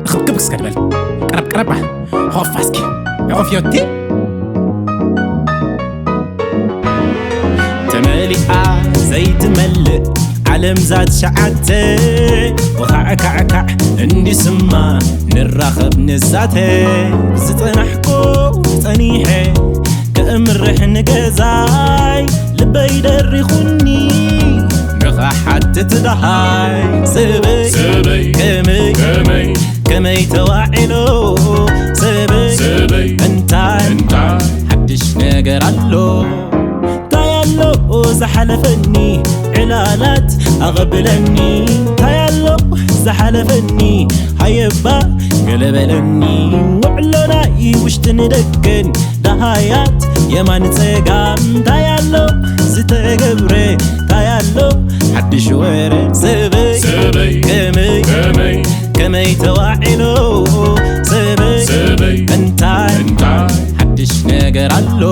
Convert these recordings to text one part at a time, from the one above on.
ክብክብ እስከ ንበል። ቀረብ ቀረብ። ሆፋ እስኪ። ሆፍ ዮቲ። ተመሊኣ ዘይትመልእ ዓለም ዛት ሸዓተ። ወኻዕካዕካዕ እንዲስማ ንራኸብ ንዛተ። ዝጸናሕኩ ጸኒሐ ከእምርሕ ንገዛይ ልበይ ደሪኹኒ ንኽሓትት ደሃይ። ሰበይ ሰበይ ከመይ ከመይ ከመይ ተዋዒሎ ሰበይ ሰበይ እንታይ እንታይ ሓድሽ ነገር ኣሎ? እንታይ ኣሎ ዝሓለፈኒ ዕላላት ኣቐብለኒ? እንታይ ኣሎ ዝሓለፈኒ ሃየባ ገለበለኒ? ውዕሎ ናይ ውሽጥን ደገን ደሃያት የማን ጸጋም እንታይ ኣሎ ዝተገብረ እንታይ ኣሎ ሓድሽ ወረ ሰበይ ሰበይ ከመይ ከመይ ከመይ ተዋዒሎ ሰበይ ሰበይ እንታይ እንታይ ሓድሽ ነገር ኣሎ?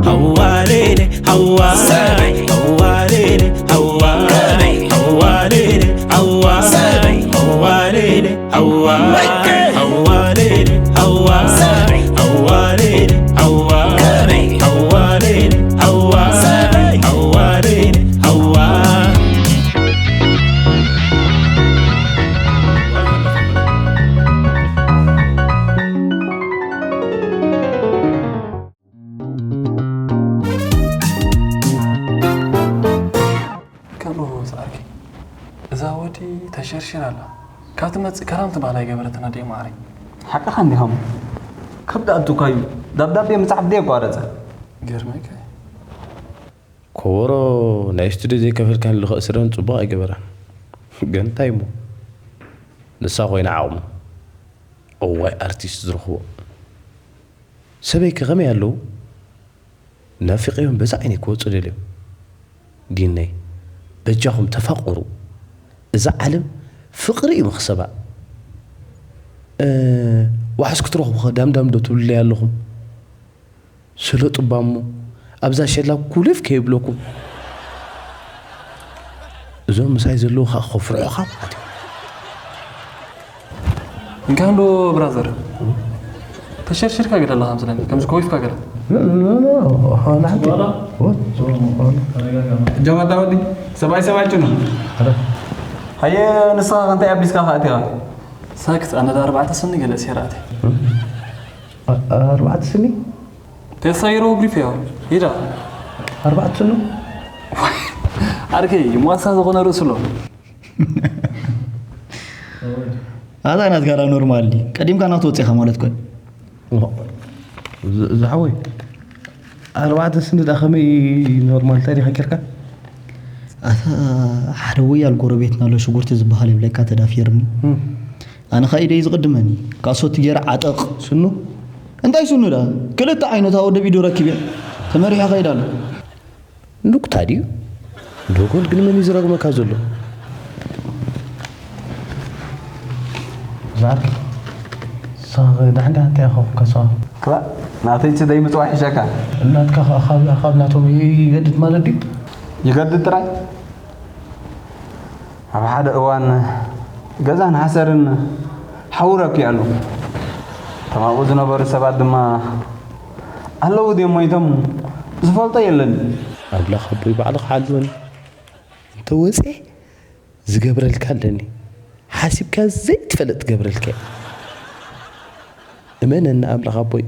ሃዋሌሌ ሃዋ ሰበይ ሃዋሌሌ ሃዋ ከመይ ሃዋሌሌ ሃዋ ሰበይ ሃዋሌሌ ሃዋ ሃዋ ሌሊ ሃዋ ሃዋ ሌሊ ሃዋ ሃዋ ሌሊ ሃዋ ሃዋ ሌሊ ሃዋ። ከምኡ ዝዓርኪ እዛ ወዲ ተሸርሽር ኣላ። ካብ ትመጽእ ከራም ትበሃል ኣይገበረትና ድየ ማዕረይ። ሓቅኻ እንዲኻ እሞ። ካብ ደኣቱካ እዩ። ደብዳቤ ምጽሓፍ ደየቋረጸ። ገርመካ እዩ። ኮቦሮ ናይ ስቱድዮ ዘይከፈልካኒ ልኽእስረን ጽቡቕ ኣይገበራን። ግን እንታይ እሞ ንሳ ኮይና ዓቕሙ። እዋይ ኣርቲስት ዝረኽቦ። ሰበይከ ከመይ ኣለዉ? ናፊቐዮም በዛ ዓይነይ ክወጹ ደልዮም። ጊነይ በጃኹም ተፋቐሩ። እዛ ዓለም ፍቕሪ እዩ መኽሰባ። ዋሕስ ክትረኽቡ ኸ ዳምዳም ዶ ትብሉለይ ኣለኹም? ስለ ጡባ እሞ ኣብዛ ሸላ ኩልፍ ከይብለኩም። እዞም ምሳይ ዘለዉ ኸዓ ከፍርሑኻ ማለት እዩ። እንካን ዶ ብራዘር ተሸርሽርካ ገለ ኣለኻ ምስለኒ ከምዚ ኮይፍካ ገለ ጀማታ ወዲ ሰብኣይ ሰብኣይ ጭኑ ሃየ ንስኻ ከንታይ ኣቢስካ ከኣቲኻ ሳክት ኣነ ዳ ኣርባዕተ ስኒ ገለ ሴራእቲ ኣርባዕተ ስኒ ተሳይሮ ግሪፍ ያው ሂዳ ኣርባዕተ ስኒ ዓርከይ ሟሳ ዝኾነ ርእሱ ኣሎ ኣዛ ናትካ ዳ ኖርማል ድዩ ቀዲምካ ናቱ ወፂኻ ማለት ኮን ዝሓወይ ኣርባዕተ ስኒ ዳ ከመይ ኖርማል እንታይ ዲኻ ጌርካ ኣታ ሓደ ወያል ጎረቤትና ኣሎ ሽጉርቲ ዝበሃል ይብለካ ተዳፊርኒ ኣነ ኸ ኢደይ ዝቕድመኒ ካሶቲ ገይረ ዓጠቕ ስኑ እንታይ ስኑ ዳ ክልተ ዓይነት ኣወደብ ኢዱ ረኪበ ተመሪሐ ኸይድ ኣሎ ኑክታ ድዩ? ዶጎል ግን መን እዩ ዝረግመካ ዘሎ? ዛር ሳኽ ዳሕንዳ እንታይ ያኸው ከሳ ክላ ናተይ ች ደይ ምጽዋሕ ይሸካ እናትካ ካብ ናቶም ይገድድ ማለት ድዩ? ይገድድ ጥራይ ኣብ ሓደ እዋን ገዛን ሓሰርን ሓዊ ረኪኣሉ እቶም ኣብኡ ዝነበሩ ሰባት ድማ ኣለዉ ድዮም ሞይቶም ዝፈልጦ የለን ኣምላኽ ኣቦይ ባዕልኻ ሓልወኒ እንተ ወፅየ ዝገብረልካ ኣለኒ ሓሲብካ ዘይትፈልጥ ትገብረልካ እመነኒ ኣምላኽ ኣቦይ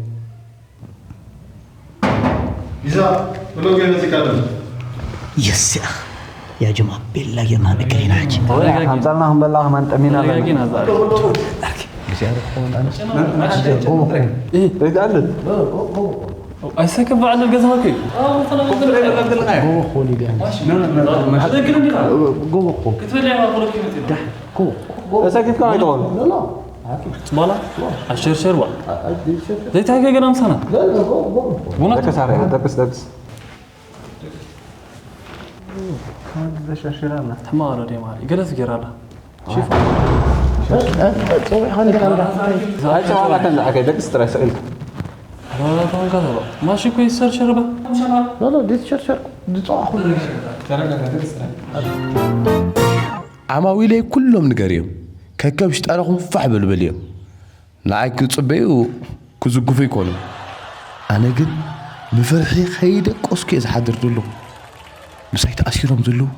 ይዛ ብሎግ መዚቃ ደም የስያ ያ ጀማ ቤላ ጌርና ንገሪና ሕጂ ኣምፃልና ክንበላ ከማን ጠሚና ኣለና ኣይሰከፍ በዓል ገዛኻ ከ ተሰኪፍካ ኣይትኾን ባላ ኣሸርሸር ባ ዘይታገገና ምሳና ደቅስ ኣረ ደቅስ ደቅስ ተማረ ደማ ገለስ ገራላ ደቅስ ጥራይ ስቕ ኢልካ ማሽኮ ይሰርሸርባ ዝፀዋኹ ተረጋጋ፣ ተረጋጋ። ዓማዊለይ ኩሎም ንገርዮም፣ ከከም ሽጣራኹም ፋሕ በሉ በልዮም። ንዓይ ክጽበዩ ክዝግፉ ይኮኑ። ኣነ ግን ብፍርሒ ከይደቀስኩ እየ ዝሓድር ዘለኹ። ምሳይ ተኣሲሮም ዘለዉ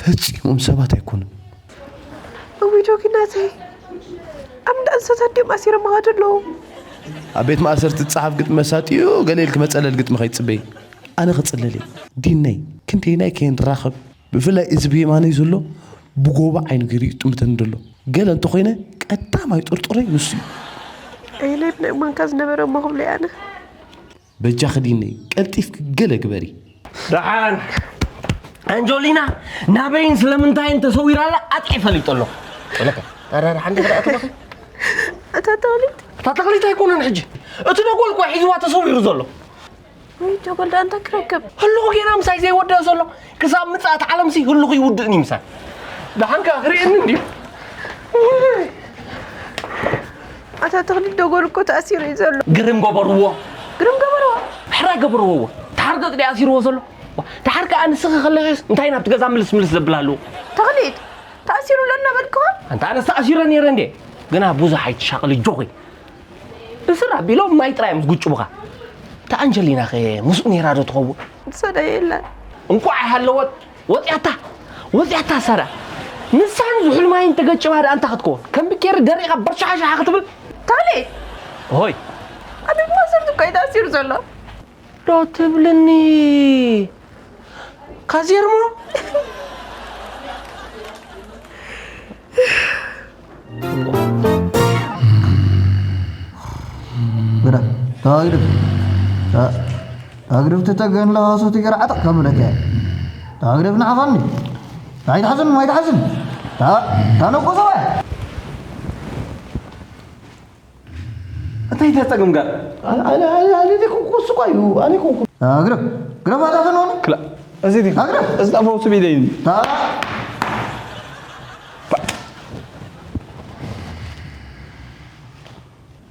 ፈጺሞም ሰባት ኣይኮኑን። እውይ ዶኪ ናተይ፣ ኣብ እንዳ እንስሳታት ድዮም ኣሲሮምኻ ዘለዉ? ኣብ ቤት ማእሰርቲ ዝጸሓፍ ግጥሚ መሳጢ እዩ፣ ገለ ኢልኪ መጸለሊ ግጥሚ ከይትጽበዪ። ኣነ ክጽለል እየ። ዲነይ፣ ክንደየናይ ከይንራኸብ? ብፍላይ እዚ ብየማነይ ዘሎ ብጎቦ ዓይኑ ገይሩ ይጥምተኒ ዘሎ። ገለ እንተኾይነ ቀዳማይ ጥርጥረይ ንሱ እዩ። ኣየናይ ብናይ እማንካ ዝነበረ እሞ ክብለይ ኣነ? በጃኺ ዲነይ፣ ቀልጢፍኪ ገለ ግበሪ። ደሓን ኣንጆሊና ናበይን ስለምንታይን ተሰዊራ ኣላ ኣጥዒ ፈሊጦ ኣለኹ። በለካ፣ ኧረ፣ ኧረ፣ ሓንቲ ክልኣት እባኺ። እታ ተኽሊት? እታ ተኽሊት ኣይኮነን ሕጂ። እቲ ደጎል እኮ ሒዝዋ ተሰዊሩ ዘሎ። ወይ ጀጎል ደኣ እንታይ ክረክብ? ህልኹ ጌና ምሳይ ዘይወደእ ዘሎ። ክሳብ ምጽኣት ዓለምሲ ህልኹ ይውድእን እዩ ምሳይ። ደሓንካ ክርእየኒ እንድዩ። ኣታ ተኽሊት ደጎል እኮ ተኣሲሩ እዩ ዘሎ። ግርም ገበርዎ። ግርም ገበርዎ? ሕራይ ገበርዎ። ተሓርገጽ ድዩ ኣሲርዎ ዘሎ? ዋ፣ ተሓር ከኣ ንስኺ ከለኺስ እንታይ ናብቲ ገዛ ምልስ ምልስ ዘብል ኣለዎ? ተኽሊት፣ ተኣሲሩ ኣሎ እናበልክዎ? ኣንታ ኣነስ ተኣሲረ ነይረ እንዴ? ግና ብዙሕ ኣይትሻቕሊ ጆኺ። ብስር ኣቢሎም ማይ ጥራይ እዮም ዝጉጭቡኻ። እታ ኣንጀሊናኸ ምስኡ ነይራ ዶ ትኸውን? ንሳ ዶ የላን? እንቋዕ ኣይሃለወት። ወጽያታ! ወጽያታ ሳራ! ንሳን ዝሑል ማይን ተገጭባ ደኣ እንታይ ክትከውን? ከም ብኬሪ ደሪቓ በርሻሓሻሓ ክትብል? ታሌ! ሆይ! ኣብ ቤት ማእሰርቲ እኮ እዩ ተኣሲሩ ዘሎ። ዶ ትብልኒ? ካዜርሞ? ግዳ፣ ተዋግድፍ። ታ-፣ ተዋግድፍ ትተገን ለዋሶ ትገር ዓጠቕ ከምለከ። ተዋግድፍ ንዓኻኒ። ኣይትሓዝን፣ ኣይትሓዝን። ታ-፣ ታነቆ ሰብኣይ። እንታይ ተጸገም ጋር? ኣነ፣ ኣነ፣ ኣነ፣ ኣነ ዘይኮንኩ እሱ እኮ እዩ። ኣነ ኣይኮንኩ። ኣግረብ፣ ግረብ ኣታ ተንሆኒ? ክላ፣ እዚ ዲ-፣ ኣግረብ። እዚ ጣፋው ስብ ኢደይን። ታ-፣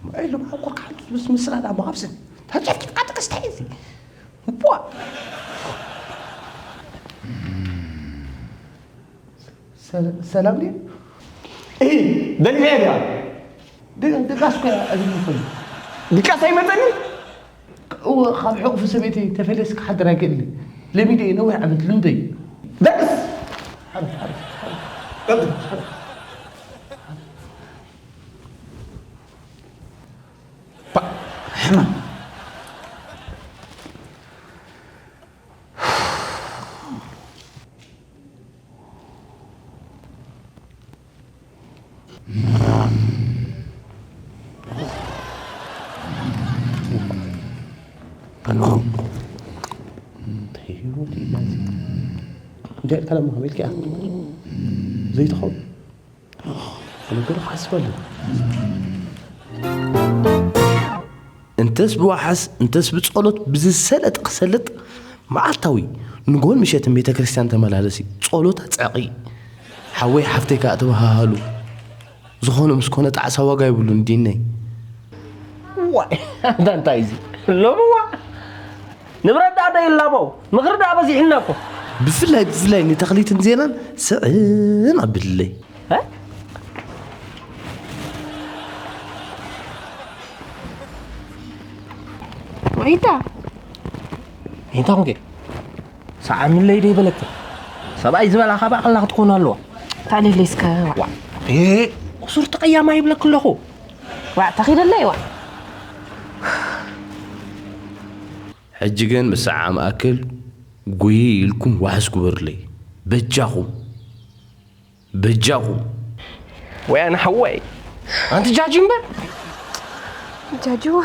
ማይ ሎ፣ ማይ እኮ ካልቱ ምስ ምስላ ዳ ማብሰን። ተጨፍጭፍ፣ ኣጥቅስ፣ ተይዚ። ቧ። ሰ-፣ ሰላም ድዩ? እሂ፣ ደሊዐ ድያ? ድ-፣ ድቃስ እኮ እያ፣ እዚ እኮ እዩ። ድቃስ ኣይመጸኒ? እወ፣ ካብ ሕቑፊ ሰበይቲ ተፈልየስ ክሓድር ኣይክእልን። ለሚደ እየ፣ ነዊሕ ዓመት ልምደይ። ደቅስ! ሓረፍ፣ ሓረፍ፣ ሓረፍ። ቀጥል። ፓ፣ ሕማም። እንታይ እዩ? እንታይ ኢልካ ለማ ከመይ ኢልካ? ዘይትኸውን። ነገር ሓስበሉ። እንተስ ብዋሕስ፣ እንተስ ብጸሎት ብዝሰለጥ ክሰልጥ፣ መዓልታዊ ንጎን ምሸትን ቤተ ክርስቲያን ተመላለሲ፣ ጸሎት ኣጽዕቒ። ሓወይ ሓፍተይ ከኣ ተበሃሃሉ። ዝኾነ ምስ ኮነ ጣዕሳ ዋጋ የብሉን ዲነይ። ዋይ፣ ኣንታ እንታይ እዚ? ሎሚ ዋ፣ ንብረት ደኣ ደይላቦ፣ ምኽሪ ደኣ በዚሕና እኮ። ብፍላይ፣ ብፍላይ ንተኽሊትን ዜናን ስዕን ኣብልለይ። እ? ወይታ። እንታይ ኮንከ? ሰዓምለይ ዶ ይበለክ? ሰብኣይ ዝበላ ካባእ ከላ ክትኮን ኣለዋ። ታለለይ እስከ ዋ። ዋ። ኤ፣ ቁሱር ተቐያማ ይብለክ ኣለኹ። ዋ፣ ተኺደለይ ዋ። ሕጂ ግን ምስ ሰዓም ኣክል ጉይ ኢልኩም ዋሕስ ግበሩለይ። በጃኹም። በጃኹም። ወይ ኣነ ሓወይ። ኣንቲ ጃጂ እምበር። ጃጂዋ።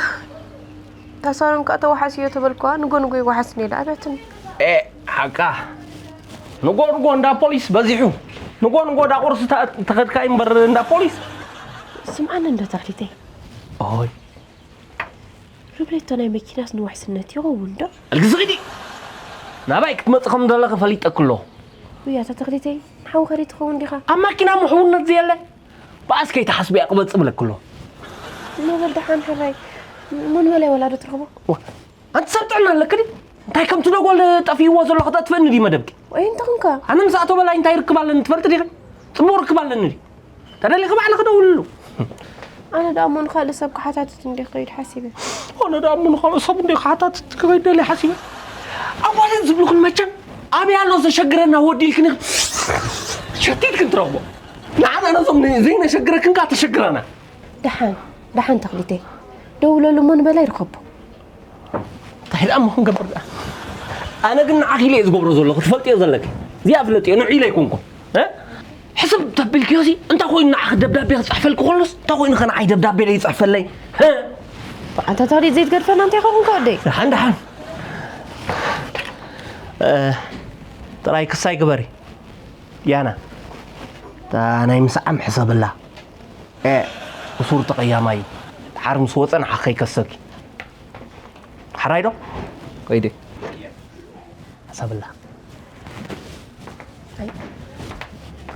ታሳሮም ከኣ ተዋሓስ እዮ ተበልኳ፣ ንጎ ንጎ ይዋሓስ ነይለ ኣበትን። ኤ፣ ሓቃ። ንጎ ንጎ እንዳ ፖሊስ በዚሑ። ንጎ ንጎ ዳ ቁርሲ ታ-፣ ተኸድካ እምበር እንዳ ፖሊስ። ስምዓኒ እንዶ ተኽሊተይ። ኦይ። ርብሬቶ ናይ መኪናስ ንዋሕስነት ይኸውን ዶ? ኣልግዚ ኺዲ! ናባይ ክትመጽእ ከም ዘለኺ ፈሊጠኪ ኣለኹ። ውይ፣ ኣታ ተኽሊተይ፣ ንሓው ኸዲ ትኸውን ዲኻ? ኣብ ማኪና ምሕውነት ዘየለ? ብኣስ ከይትሓስቢ እያ ክመጽእ እብለኪ ኣለኹ። እሞ በል ደሓን ሕራይ፣ እሞ ንበላይ ወላ ዶ ትረኽቦ? ዋ፣ ኣንቲ ሰብ ጥዕና ኣለኪ ድዩ? እንታይ ከም ትደጎል ጠፊእዎ ዘሎ ክተጥፍእኒ ድዩ መደብኪ? ወይ እንተ ኾንካ? ኣነ ምስ ኣቶ በላይ እንታይ ርክብ ኣለኒ ትፈልጢ ዲኺ? ጽቡቕ ርክብ ኣለኒ ድዩ? ተደሊኺ ባዕልኺ ደውልሉ። ኣነ ደኣ እሞ ንኻልእ ሰብ ክሓታትት እንዲየ ክኸይድ ሓሲበ። ኣነ ደኣ እሞ ንኻልእ ሰብ እንዲየ ክሓታትት ክኸይድ ደልየ ሓሲበ። ኣዋልድ ዝብልኽን መቸም ኣበይ ኣሎ ዘሸግረና ወዲ ኢልክን ሸቲትክን ትረኽቦ። ንዓና ነዞም ዘይነሸግረክን ከኣ ተሸግረና። ደሓን፣ ደሓን ተኽሊተይ። ደውለሉ እሞ ንበላይ ርኸቦ። እንታይ ደኣ እሞ ክንገብር ደኣ? ኣነ ግን ንዓኺ ኢለ እየ ዝገብሮ ዘለኹ፣ ትፈልጥዮ ዘለኪ። እዚኣ ፍለጥዮ፣ ንዑ ኢለ ኣይኮንኩን። እ? ሕስብ ተቢልክዮሲ፣ እንታይ ኮይኑ ንዓኺ ደብዳቤ ክጽሕፈልኪ ከሎስ፣ እንታይ ኮይኑ ከ ንዓይ ደብዳቤ ዘይጽሕፈለይ? እ? ኣንታ ተኽሊት ዘይትገድፈና እንታይ ከኹን ከወደይ? ደሓን፣ ደሓን። እ፣ ጥራይ ክሳይ ግበሪ። ያና፣ እታ ናይ ምስዓም ሕሰብላ። እ፣ እሱር ተቐያማይ። ድሓር ምስ ወጸ ንዓኺ ከይከሰኪ። ሓራይ ዶ? ከይደ። ሓሳብላ። ኣይ፣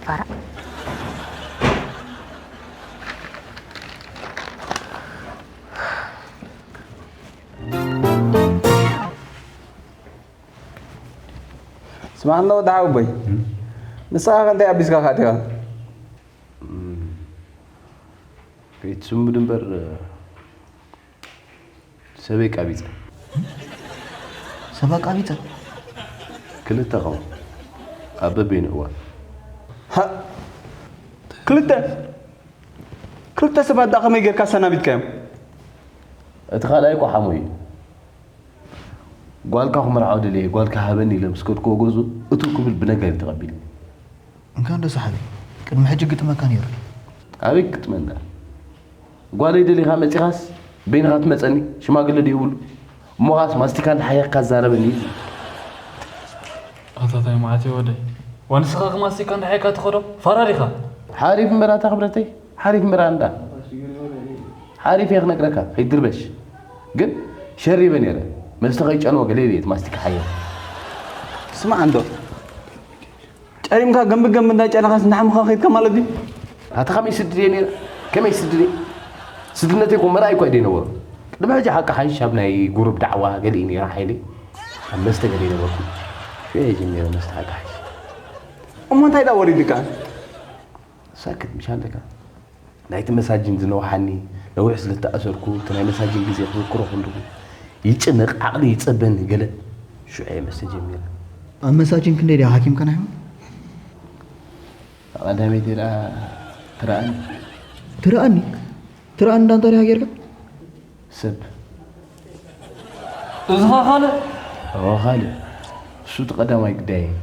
ፋራ። ስማዕ እንዶ ወዲ ሓወቦይ፣ ንስኻ ከ እንታይ ኣቢስካ ከኣ ዲኻ? ቤት ስሙድ እምበር፣ ሰበይ ቀቢጸ። ሰባ ቀቢጸ? ክልተ ኸው፣ ኣብ በበይኑ እዋን። ሃ! ክልተ? ክልተ ሰባት ደኣ ከመይ ጌርካ ኣሰናቢትካዮም? እቲ ካልኣይ እኮ ሓሞይ እዩ። ጓልካ ክምርዓው ደልየ፣ ጓልካ ሃበኒ ኢለ ምስ ከድኩዎ ገዝኡ፣ እትው ክብል ብነጋሪት ተቐቢልኒ። እንካ እንዶ ሰሓቢ፣ ቅድሚ ሕጂ ግጥመካ ነይሩ። ኣበይ ክግጥመና? ጓለይ ደሊኻ መጺኻስ በይንኻ ትመጸኒ፣ ሽማግለ ድዩ የብሉ? እሞ ኻስ ማስቲካ እንዳሓየኽካ ዛረበኒ። ኣታ ታይ መዓት እዩ ወደይ? ዋንስኻ ከ ማስቲካ እንዳሓየካ ትኸዶ? ፋራ ዲኻ? ሓሪፍ እምበር ኣታ ክብረተይ፣ ሓሪፍ እምበር ኣንዳ። ሓሪፍ እየ ክነግረካ፣ ከይትርበሽ። ግን ሸሪበ ነይረ፣ መስተ ከይጨንዎ ገለ ኢለ እየ እቲ ማስቲካ ሓየኽ። ስማዕ እንዶ፣ ጨሪምካ ገምቢ ገምቢ እንዳጨነኻስ እንዳሓምኻ ከይድካ ማለት ድዩ? ኣታ ከመይ ስድድ እየ ነይረ? ከመይ ስድድ እየ? ስድነተይ እኮ መርኣይ እኳ ኣይደይነበሮ። ቅድሚ ሕጂ ሓቂ ሓይሽ ኣብ ናይ ጉሩብ ዳዕዋ ገለ እዩ ነይረ ሓይለይ። ኣብ መስተ ገለ ይነበርኩ። ሽዑ እየ ጀሚረ መስተ ሓቂ ሓይሽ። እሞ እንታይ ደኣ ወሪድካ? ሳክት ምሽ ኣለካ። ናይቲ መሳጅን ዝነውሓኒ ነዊሕ ስለ እተኣሰርኩ፣ እቲ ናይ መሳጅን ግዜ ክዝክሮ ከለኹ ይጭነቕ፣ ዓቕሊ ይጸበኒ ገለ። ሽዑ እየ መስተ ጀሚረ። ኣብ መሳጅን ክንደይ ድያ ሓኪምካ ናይ ሕማም? ቀዳመይቲ ደኣ ትረኣኒ። ትረኣኒ? ትረኣኒ እንዳ እንታይ ዲኻ ጌርካ? ሰብ። እዚ ኸ ካልእ? እወ፣ ካልእ። እሱ እቲ ቀዳማይ ግዳይ እዩ።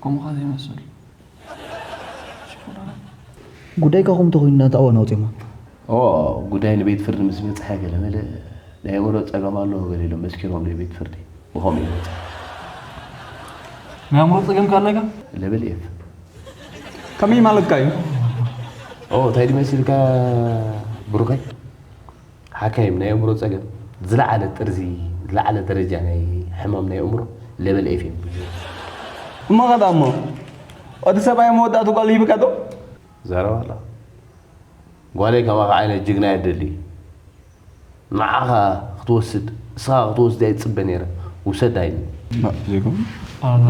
ከምኡ ኸ ዘይመስል? ጉዳይካ ከምኡ ተኾይኑ ናታ እዋን ኣውፂኦማ። እወ፣ ጉዳይ ንቤት ፍርዲ ምስ በፅሐ ገለ መለ ናይ ኣእምሮ ፀገም ኣለዎ ገለ ኢሎም መስኪሮምሉ ቤት ፍርዲ። ብኸምኡ እዩ ዝወፅእ። ናይ ኣእምሮ ፀገም ከ ኣለካ? ለበል ኤፍ። ከመይ ማለትካ እዩ? ኦ፣ እንታይ ድዩ መሲልካ ብሩኸይ? ሓካይም ናይ ኣእምሮ ጸገም ዝለዓለ ጥርዚ፣ ዝለዓለ ደረጃ ናይ ሕማም ናይ ኣእምሮ ለበል ኤፍ እዮም ዝብልዎ። እሞ ኸ ደኣ እሞ፣ እቲ ሰብኣይ መወዳእቱ ጓል ይህብካ ዶ? ዘረባ ኣላ። ጓለይ ከማኻ ዓይነት ጅግና እያ ትደሊ። ንዓኻ ክትወስድ፣ ንስኻ ክትወስድ እየ ዝጽበ ነይረ። ውሰዳ ኢሉኒ። ባ፣ ዘይኮን። ኣታ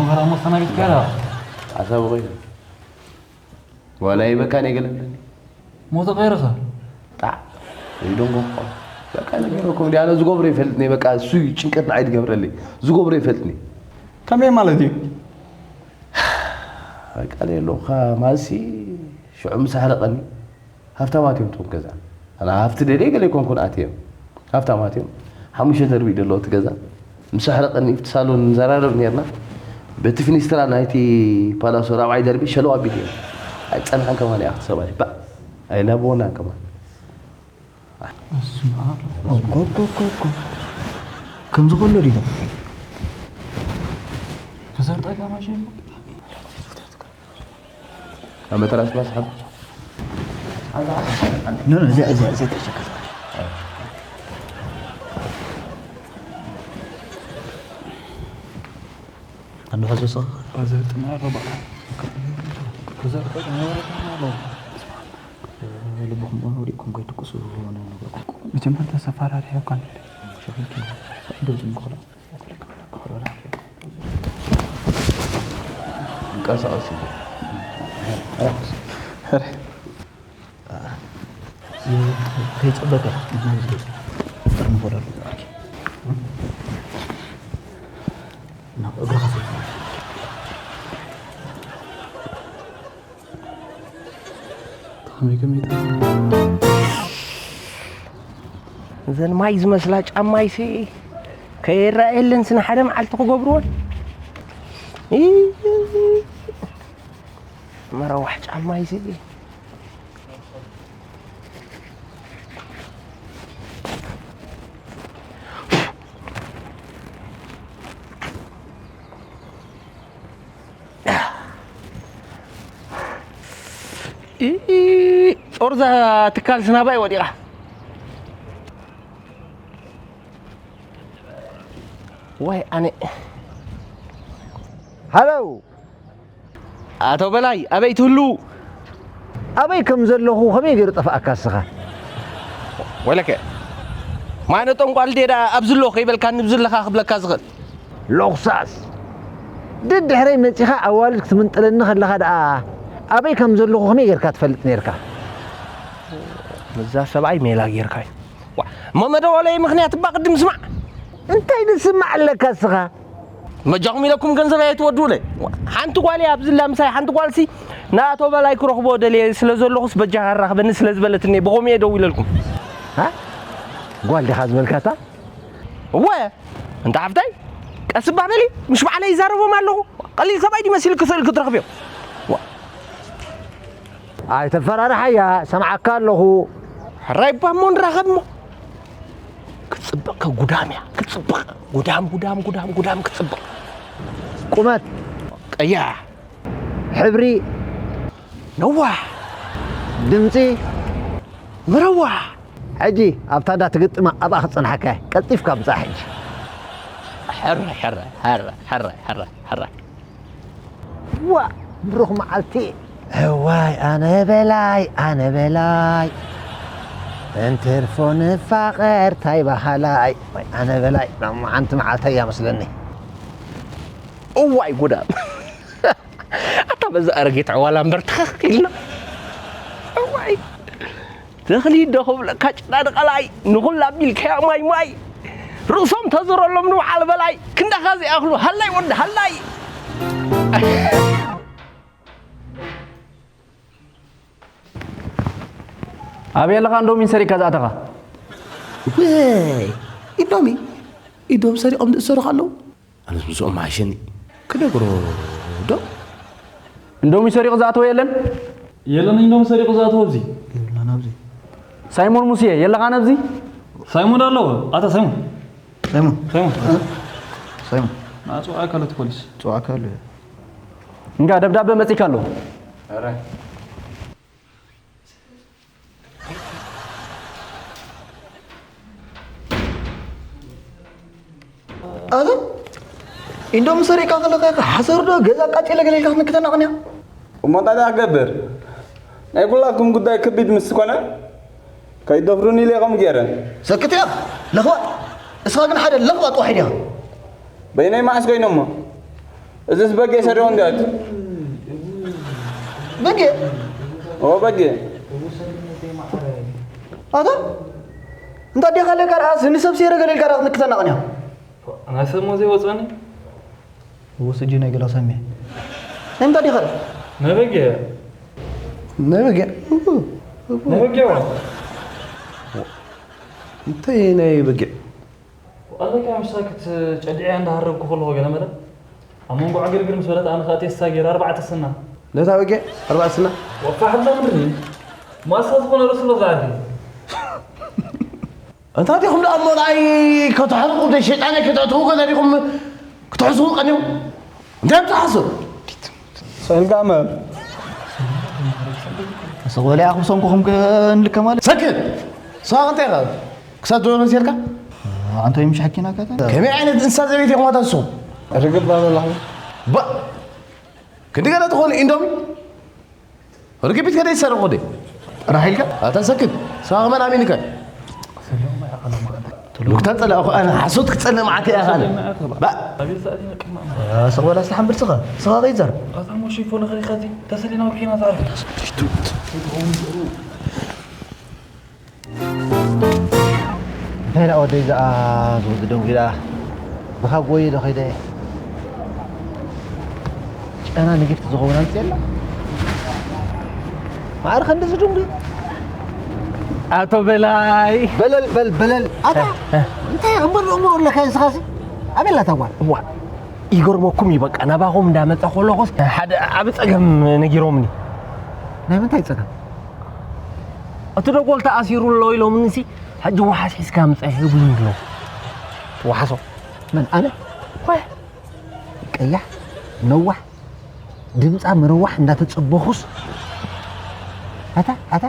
መኸራ እሞ ኣስተናጊድካ ኢኻ። ሓሳብ ኾይኑ። ዋላ ይበቃ ናይ ገለ ኣለኒ። ሞተ ቀይርኻ? ጣዕ። ይደንጎ። በቃ ነገረኩም። ዲያነ ዝገብሮ ይፈልጥኒ። በቃ እሱ እዩ ጭንቀት ንዓይ ዝገብረለይ። ዝገብሮ ይፈልጥኒ። ከመይ ማለት እዩ? በቃ ለየለኹ። ማለትሲ ሽዑ ምስ ኣሕረቐኒ ሃብታማት እዮም እቶም ገዛ። ኣነ ሃፍቲ ደልየ ገለ ኣይኮንኩን ኣትየ። ሃብታማት እዮም። ሓሙሽተ ደርቢ እዩ ዘለዎ እቲ ገዛ። ምስ ኣሕረቐኒ ኣብቲ ሳሎን ንዘራረብ ነርና። በቲ ፊኒስትራ ናይቲ ፓላሶ ራብዓይ ደርቢ ሸለው ኣቢለዮ። ኣይጸንሐን ከማን እያ ኣብቲ ሰብኣይ። ባእ! ኣይላበወናን ከማን። በስመ ኣብ። ኮ፣ ኮ፣ ኮ፣ ኮ። ከምዚ ከሎ ድዩ? ተሰርጠካ ማሽን? ኣብ መተራስ ባስ ሓብ። ኖ፣ ኖ፣ እዚኣ፣ እዚኣ፣ እዚኣ ተሸከም። ኣንዱ ሐዞ ሰ-፣ ኣዘርጥና ረባ። ኣዘርጥና ረባ። ልብኹም ወዲቅኩም ከይትኩሱ የሆነ ነገር። መጀመርታ ሰፋራሪ ሐውካን። ሸፍንኪ። ዶ ዝምኮላ። ቀሳቀስ። ከይጸበቀ። እዘን ማይ ዝመስላ ጫማይሲ ከየረኣየለን ስነ ሓደ መዓልቲ ክገብርዎን። መረዋሕ ጫማይሲ። ጾርዛ ትካል ስናባይ ወዲቓ። ዋይ ኣነ። ሃለው። ኣቶ በላይ ኣበይ ትህሉ? ኣበይ ከም ዘለኹ ከመይ ገይሩ ጠፍኣካ እስኻ? ወለከ ማነ ጠንቋል ዴዳ ኣብዚ ኣሎ ከይበልካ ንብዚ ኣለኻ ክብለካ ዝኽእል። ሎኽሳስ። ደድሕረይ መጺኻ ኣዋልድ ክትምንጥለኒ ከለኻ ደኣ ኣበይ ከም ዘለኹ ከመይ ጌርካ ትፈልጥ ኔርካ? ነዛ ሰብኣይ ሜላ ጌርካይ። ዋ፣ እሞ መደወለይ ምኽንያት እባ ቅድም ስማዕ። እንታይ ዝስማዕ ኣለካ እስኻ? መጃኹም ኢለኩም ገንዘብ ኣይትወዱለ። ሓንቲ ጓል እያ ኣብዚ ላ ምሳይ ሓንቲ ጓልሲ ንኣቶ በላይ ክረኽቦ ደልየ ስለ ዘለኹስ በጃኻ ኣራኽበኒ ስለ ዝበለትኒ ብኸምኡ እየ ደው ኢለልኩም። ሃ? ጓል ዲኻ ዝበልካታ? እወ፣ እንተ ሓፍታይ፣ ቀስ እባ በሊ፣ ምሽ ባዕለይ ይዛረቦም ኣለኹ። ቀሊል ሰብኣይ ድዩ መሲልኪ ስእልኪ ትረኽብዮ? ዋ። ኣይተፈራርሓያ፣ ሰምዓካ ኣለኹ። ሕራይ እባ እሞ ንራኸብ እሞ። ክትጽብቕ ከ ጉዳም እያ፣ ክትጽብቕ። ጉዳም፣ ጉዳም፣ ጉዳም፣ ጉዳም ክትጽብቕ። ቁመት። ቀያ። ሕብሪ። ነዋሕ። ድምጺ። መረዋሕ። ሕጂ ኣብታ እንዳ ትግጥማ ኣብኣ ክጸንሓካ እየ። ቀልጢፍካ ምጻእ ሕጂ። ሕረ፣ ሕረ፣ ሕረ፣ ሕረ፣ ሕረ፣ ሕረ። ዋ፣ ብሩኽ መዓልቲ። እዋይ፣ ኣነ በላይ፣ ኣነ በላይ። እንትርፎ ንፋቐር፣ ታይ በሃላይ። ወይ ኣነ በላይ፣ ሎማዓንቲ መዓልተይ እያ መስለኒ። እዋይ፣ ጉዳም። ኣታ በዛ ኣረጊት ዕዋላ እምበር ትኽኽ ኢልና። እዋይ። ተኽሊ ዶ ክብለካ ጭዳ ድቐላይ፣ ንኹላ ኣቢልካያ ማይ ማይ። ርእሶም ተዝረሎም ንበዓል በላይ፣ ክንዳኻ ዘይኣኽሉ ሃላይ ወዲ ሃላይ። ኣበይ ኣለኻ እንዶሚ ሰሪካ ዝኣተኻ? ወይ፣ ኢንዶሚ፣ ኢንዶሚ ሰሪቖም ዝእሰሩ ኣለዉ። ኣነስ ምስኦም መሓሸኒ። ክነግሮ ዶ? እንዶሚ ሰሪቑ ዝኣተወ የለን? የለን፣ እንዶሚ ሰሪቑ ዝኣተወ ኣብዚ። የብልናን ኣብዚ። ሳይሞን ሙሴ፣ የለኻን ኣብዚ? ሳይሞን ኣሎ። ኣታ ሳይሞን። ሳይሞን። ሳይሞን። እ? ሳይሞን። ንዓ፣ ጽውዓካ ኣሎ እቲ ፖሊስ። ጽውዓካ ኣሎ። እንጋ ደብዳበ መጺካ ኣሎ። ኧረ። ኣዞ፣ ኢንዶሚ ሰሪቕካ ከለኻ ሓሰር ዶ ገዛ ኣቃጺለ ገለ ኢልካ ክትንክተና ቅንያ? እሞ እንታይ ደኣ ክገብር? ናይ ኩላትኩም ጉዳይ ከቢድ ምስ ኮነ፣ ከይደፍሩኒ ኢለ ከምኡ ገይረ። ሰክት ኢኻ፣ ለኽባጥ። እስኻ ግን ሓደ ለኽባጥ ዋሒድ ኢኻ። በይነይ መዓስ ኮይነ እሞ? እዝስ በጌ ሰሪቑ እንዲያት። በጌ? ኦ፣ በጌ። ኣታ? እንታይ ዲኻ ለካ ደኣ ንሰብ ሴረ ገለ ኢልካ ደኣ ክትንክተና ቅንያ? ናይ ሰብ ሞ ዘይወፅኣኒ? እውስ እጂ ናይ ገላ ሰሜ። ናይ ምንታይ ዲኻ ደኣ? ናይ በጌ። ናይ በጌ? እቡ፣ እቡ። ናይ በጌ ዋ። እንታይ ናይ በጌ? ኣለካ ምሽ ሳክት ጨዲዐ እንዳሃረብኩ ከለኹ ገለ መለ ኣብ መንጎ ዕግርግር ምስ በለት ኣነ ከዓ ቴስታ ገይረ ኣርባዕተ ስና። ነታ በጌ ኣርባዕተ ስና? ወፋ ሓብዛ ምድሪ ማሳ ዝኾነ ርእሱ ለዛ ዓዲ። እንታይ ዲኹም ደኣ እሞ ንዓይ ከተሕርቑ፣ ደይ ሸይጣነይ ከተእትዉ ገለ ዲኹም ክትሕስዉ ቀኒኹም? እንታይ ትሓስቡ? ሰልጋመ። ስቕ በለ ኣኹም ሰንኩኹም ክንልከ ማለት። ሰክት! ንስኻ እንታይ ኢኻ? ክሳብ ትበሎ መሲልካ? ኣንተ ምሽ ሓኪናካ እታ? ከመይ ዓይነት እንስሳ ዘቤት ኢኹም ኣታ ንስኹም? ርግብ በል ኣለኹ። ባ-፣ ክንዲ ገለ ትኾኑ ኢንዶሚ? ርግቢት ከደ ይሰርቕ ወደ? ጥራሕ ኢልካ? ኣታ ሰክት! ንስኻ ከመን ኣሚንካ? ሉክታ ጸላእኹ ኣነ ሓሶት ክጸልእ መዓት እያ ካለ። ባ ኣቤል ሰዓት ይነቅማ ስቕ በላ ስሓን ብርስኻ ስኻ ከይዘር ኣታ ሞ ሽፎ ነኸሪኻ እዚ ተሰሊና ወኪና ዛዕርፍ እንታይ ደኣ ወደይ ዝኣ ዝወዲ ደንጉ ኢላ ብኻብ ጎይ ዶ ኸይደ ጨና ንጊፍቲ ዝኸውን ኣምፅእ የላ ማዕረ ክንዲ ዝድንጉ ኣቶ በላይ በለል በል በለል ኣታ እንታይ እምበር እምሮ ኣለካ ንስኻሲ ኣበላ ታጓል እዋ ይገርመኩም እዩ በቃ ናባኹም እንዳመፀ ከለኹስ ሓደ ዓብ ፀገም ነጊሮምኒ ናይ ምንታይ ፀገም እቲ ደጎል ተኣሲሩ ኣሎ ኢሎምኒሲ ሕጂ ዋሓስ ሒዝካ ምፀ ይብሉኒ ኣለዉ ዋሓሶ መን ኣነ ወይ ቀያሕ ነዋሕ ድምፃ ምርዋሕ እንዳተፀበኹስ ኣታ ኣታ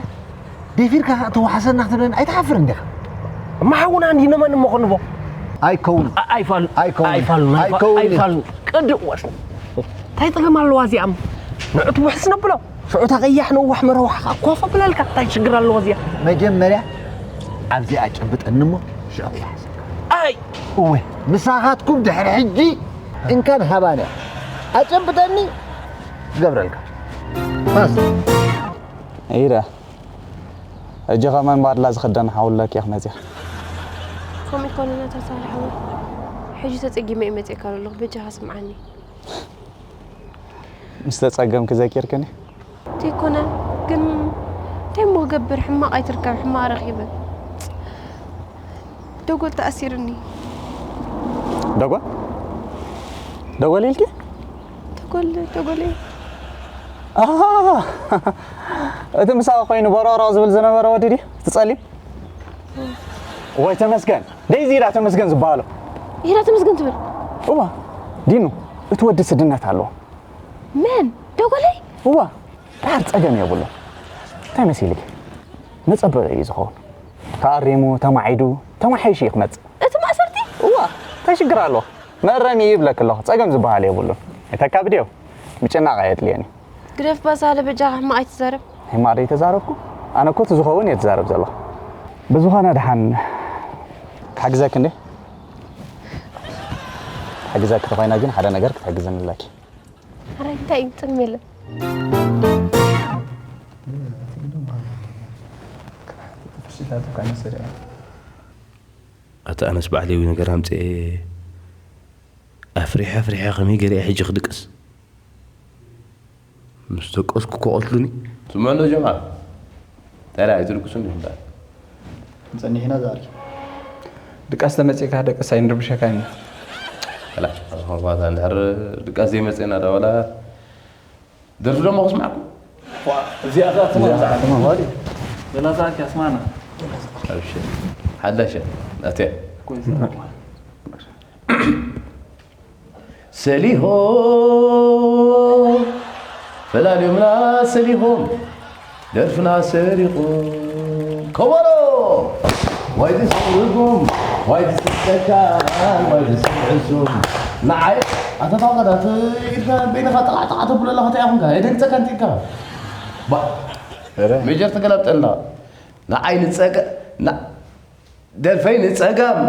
ደፊርካ ከዓ ተዋሓሰና ክትብለኒ ኣይትሓፍር እንዲኻ እማ ሓውና እንዲ ንመን እሞ ክንቦ ኣይከውን ኣይፋል ኣይከውን። ኣይፋል ኣይከውን። ኣይፋል ቅድእ ወስ እንታይ ጥቅም ኣለዋ እዚኣም ንዑት ውሕስ ነብሎ ሽዑ ተቀያሕ ነዋሕ መረዋሕ ከዓ ኮፍ ብለልካ እንታይ ሽግር ኣለዎ እዚኣ መጀመርያ ኣብዚኣ ጨብጠኒ እሞ ሽዑ ክሓሰብ ኣይ እወ ምሳኻትኩም ድሕሪ ሕጂ እንካን ሃባንያ ኣጨብጠኒ ክገብረልካ ፋስ ኢረ ሕጂ ከማን ባድላ ዝኽደን ሓውለኪ ኢኽ መፅያ ከምኡ ይኮነና ተሳርሐ ሕጂ ተፀጊመ እዩ መፅእካ ዘለኹ በጃኻ ስምዓኒ ምስ ተፀገምኪ ዘኪርክኒ ዘይኮነ ግን እንታይ እሞ ክገብር ሕማቕ ኣይትርከብ ሕማቕ ረኺበ ደጎል ተኣሲርኒ ደጎል ደጎል ኢልኪ ተጎል ተጎል ኣሃ፣ እቲ ምሳኻ ኮይኑ በሮሮ ዝብል ዝነበረ ወዲ ድዩ ትጸሊም ወይ ተመስገን ደይዚ ኢላ ተመስገን ዝበሃሎ ኢላ ተመስገን ትብል እዋ ዲኑ እቲ ወዲ ስድነት ኣለዎ መን ደጎለይ እዋ ዳር ጸገም የብሉ እንታይ መሲልኪ መጸበቂ እዩ ዝኸውን ተኣሪሙ ተማዒዱ ተማሓይሹ እዩ ክመጽእ እቲ ማእሰርቲ እዋ እንታይ ሽግር ኣለዎ መእረሚ ይብለክ ኣለኹ ጸገም ዝበሃል የብሉን ኣይተካብድዮ ምጭናቕ ኣየድልየን እዩ ግደፍ ባዛ ለበጃኻ ሕማቕ ኣይትዛረብ ሕማቕ ደይተዛረብኩ ኣነ እኮ እቲ ዝኸውን እየ ትዛረብ ዘለኹ ብዝኾነ ድሓን ክሕግዘክ እንዴ ክሕግዘክ ተኾይና ግን ሓደ ነገር ክትሕግዝኒ ኣለኪ ኣረ እንታይ እዩ ጥቕሚ የለን ኣታ ኣነስ ባዕለይ ነገር ኣምፅኤ ኣፍሪሐ ኣፍሪሐ ከመይ ገይረ ሕጂ ክድቅስ ምስ ደቀስኩ ክቐትሉኒ ስምዑ ዶ ጀማዓ እንታይ ደኣ ኣይትድቅሱን ዲኹም ደኣ ጸኒሕና ዝኣርኪ ድቃስ ተመጺእካ ደቅስ ኣይንርብሸካን ኢና ከላ ኣባታ እንድሕር ድቃስ ዘይመጽእና ዳ ወላ ደርፊ ደሞ ክስማዕኩም እዚኣ ዘላዛት ያስማና ሓዳሸ ኣትያ ሰሊሆም ፈላልዮምና ሰሊሆም ደርፍና ሰሪቑ ከበሮ ዋይ ዝስርጉም ዋይ ዝስጠካ ዋይ ዝስዕሱም ንዓይ ኣተፋቐዳት ኢልካ በይንኻ ጠቓዕጠቓ ተብሎ ኣለኻ እንታይ ኣኹንካ የደንግጸካ እንቲልካ ሜጀር ተገላብጠልና ንዓይ ንጸገ ደርፈይ ንጸጋም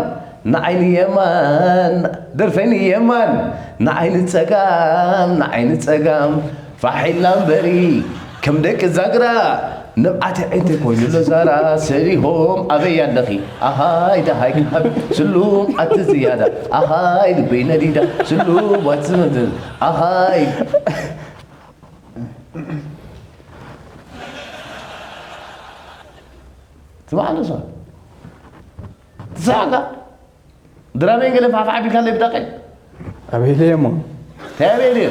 ንዓይ ንየማን ደርፈይ ንየማን ንዓይ ንጸጋም ንዓይ ንጸጋም ፋሕ ኢልና እምበሪ ከም ደቂ ዛግራ ንብዓት ዕንተ ኮይኑ ሎዛራ ሰሪሆም ኣበይ ኣለኺ ኣሃይ ደሃይ ክሃብ ስሉም ኣቲ ዝያዳ ኣሃይ ልበይ ነዲዳ ስሉም ኣቲ ዝመንዘዝ ኣሃይ ትማዕዶ ሰ ትስሓቃ ድራመይ ገለ ፋሕፋሕ ቢልካ ለይ ብዳቀይ ኣበይ ኢለየ እሞ እንታይ ኣበይ ኢለየ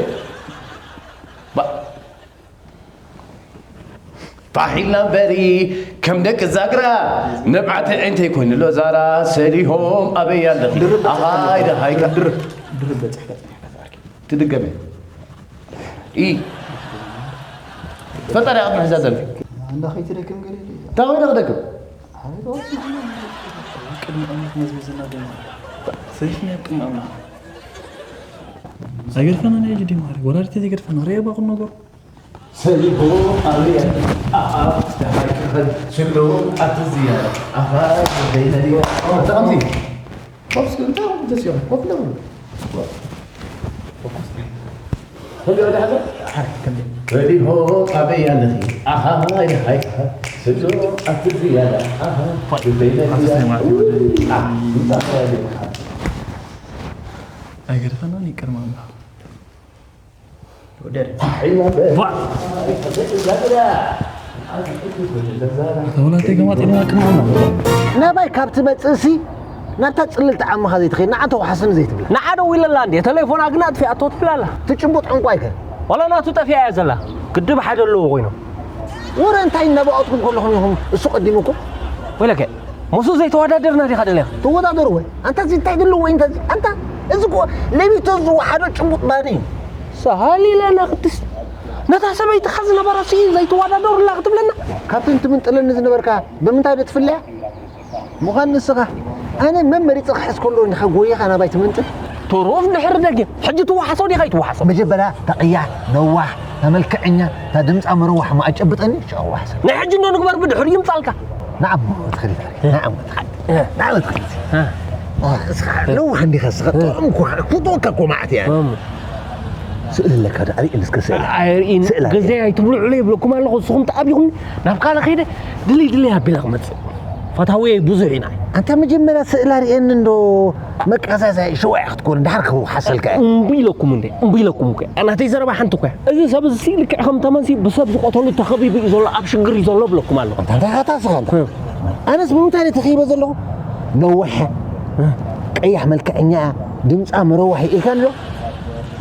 ፋሕ ኢልና እምበሪ ከም ደቂ ዛግራ ንብዓተ ዕንተይ ኮይኑ ሎዛራ ሰሊሆም ኣበይ ኣለኺ ኣሃይ ደሃይካ ትድገመ ኢ ፈጣሪ ኣብ ምሕዛ ደርፊ እንዳ ከይትደክም ገለ ኢለ እያ። እንታይ ኮይነ ክደክም ኣረ ተወስ ንዓና ቅድሚ ኣምላኽ መዝመዝና ገና ሰሪሕና ኣብ ቅድሚ ኣምላኽ ኣይገድፈናን እየ ጅዲ ማሪ ወላዲተ ዘይገድፈና ርየ ባኹም ነገሩ ሰሊኹ ኣበይ ኣለ? ኣኣ፣ ደሃይ ክኸድ ስሉ ኣብቲ ዝያዳ። ኣሃ፣ ዘይነዲ። ኣታ ከምዚ። ኮፍ እስኪ፣ እንታይ ኮፍ ደስ ይብል? ኮፍ ለብሉ። ኮፍ እስኪ። ከምዚ ወደ ሓደ? ሓደ፣ ከምዚ። ሰሊኹ ኣበይ ኣለኺ? ኣሃ፣ ደሃይ ክኸድ ስሉ ኣብቲ ዝያዳ። ኣሃ፣ ፋይ። ዘይነዲ። ኣሰሰይ ማለት እዩ። ውይ፣ ኣ፣ ምጻእ ይበልካ። ኣይገድፈናን ይቅር ማማ። ናባይ ካብ ትመጽእሲ ናብታ ጽልልቲ ዓምኻ ዘይትኸይድ፣ ንዓ ተወሓስኒ ዘይትብላ። ንዓ ደው ኢለላ እንዴ፣ ተሌፎና ግን ኣጥፊኣቶ ትብላላ። ትጭቡጥ ዕንቋይከ? ዋላ ናቱ ጠፊኣ እያ ዘላ። ግድብ ሓደ ኣለዎ ኮይኖም። ወረ እንታይ እናባኣትኩም ከለኹም ኢኹም እሱ ቀዲሙኩም? ወይለከ፣ ምስኡ ዘይተወዳደርና ዲኻ ደሊኻ? ተወዳደሩ ወይ? ኣንታ እዚ እንታይ ድልው ወይ እንተ እዚ? ኣንታ እዚ እኮ ለቢቶ ዝወሓዶ ጭቡጥ ባኒ እዩ። ሰሃሊ ለና ቅድስት። ነታ ሰበይትኻ ዝነበረሲ ዘይትወዳደሩላ ክትብለና? ካብተን ትምንጥለኒ ዝነበርካ ብምንታይ ዶ ትፍለያ? ምዃን ንስኻ፣ ኣነ መን መሪጸ ክሕዝ ከሎ እንዲኻ ጎይኻ ናባይ ትምንጥል? ትሩፍ ድሕሪ ደጊም። ሕጂ ትወሓሶ ዲኻ ኣይትወሓሶ? መጀመርያ እታ ቀያሕ፣ ነዋሕ፣ እታ መልክዐኛ፣ እታ ድምጻ መረዋሕ እሞ ኣጨብጠኒ፣ ሽዑ ዋሕሰ። ናይ ሕጂ እንዶ ንግበር ብድሕሪ ይምጻልካ። ንዓሞ ትኽእል ኢኻ። ንዓሞ ትኽእል። እ። ንዓሞ ትኽእል። እ። ዋ፣ እስኻ ነዋሕ እንዲኻ እስኻ፣ እ። ጥዑም እኮ፣ ክፍትወካ እኮ መዓት እያ። እም። ስእሊ ኣለካ ዶ? ኣርእየኒ እስከ ስእሊ። ኣይርእይን። ስእሊ ግዜ ኣይትብልዑለይ ይብለኩም ኣለኹ። ንስኹም ተኣቢኹም ናብ ካልእ ከይደ ድልይ ድልይ ኣቢለ ክመጽእ። ፈታውየይ ብዙሕ ኢና። ኣንታ መጀመርያ ስእሊ ኣርእየኒ እንዶ መቀዛዘያ ሽዋያ ክትኮን ድሓር ክወሓሰልካ እየ። እምቢ ኢለኩም እንዴ? እምቢ ኢለኩም እኮ። ናተይ ዘረባ ሓንቲ እኮ እያ። እዚ ሰብ እዚ ልክዕ ከም ተመንሲ ብሰብ ዝቆተሉ ተኸቢቡ እዩ ዘሎ፣ ኣብ ሽግር እዩ ዘሎ ብለኩም ኣለኹ። ኣንታ እንታይ ኢኻ ትስኻ ኣንታ? እ። ኣነስ ብምንታይ እየ ተኸይበ ዘለኹ? ነዋሕ፣ እ። ቀያሕ መልክዐኛ፣ ድምጻ መረዋሒ ኢልካ ኣሎ?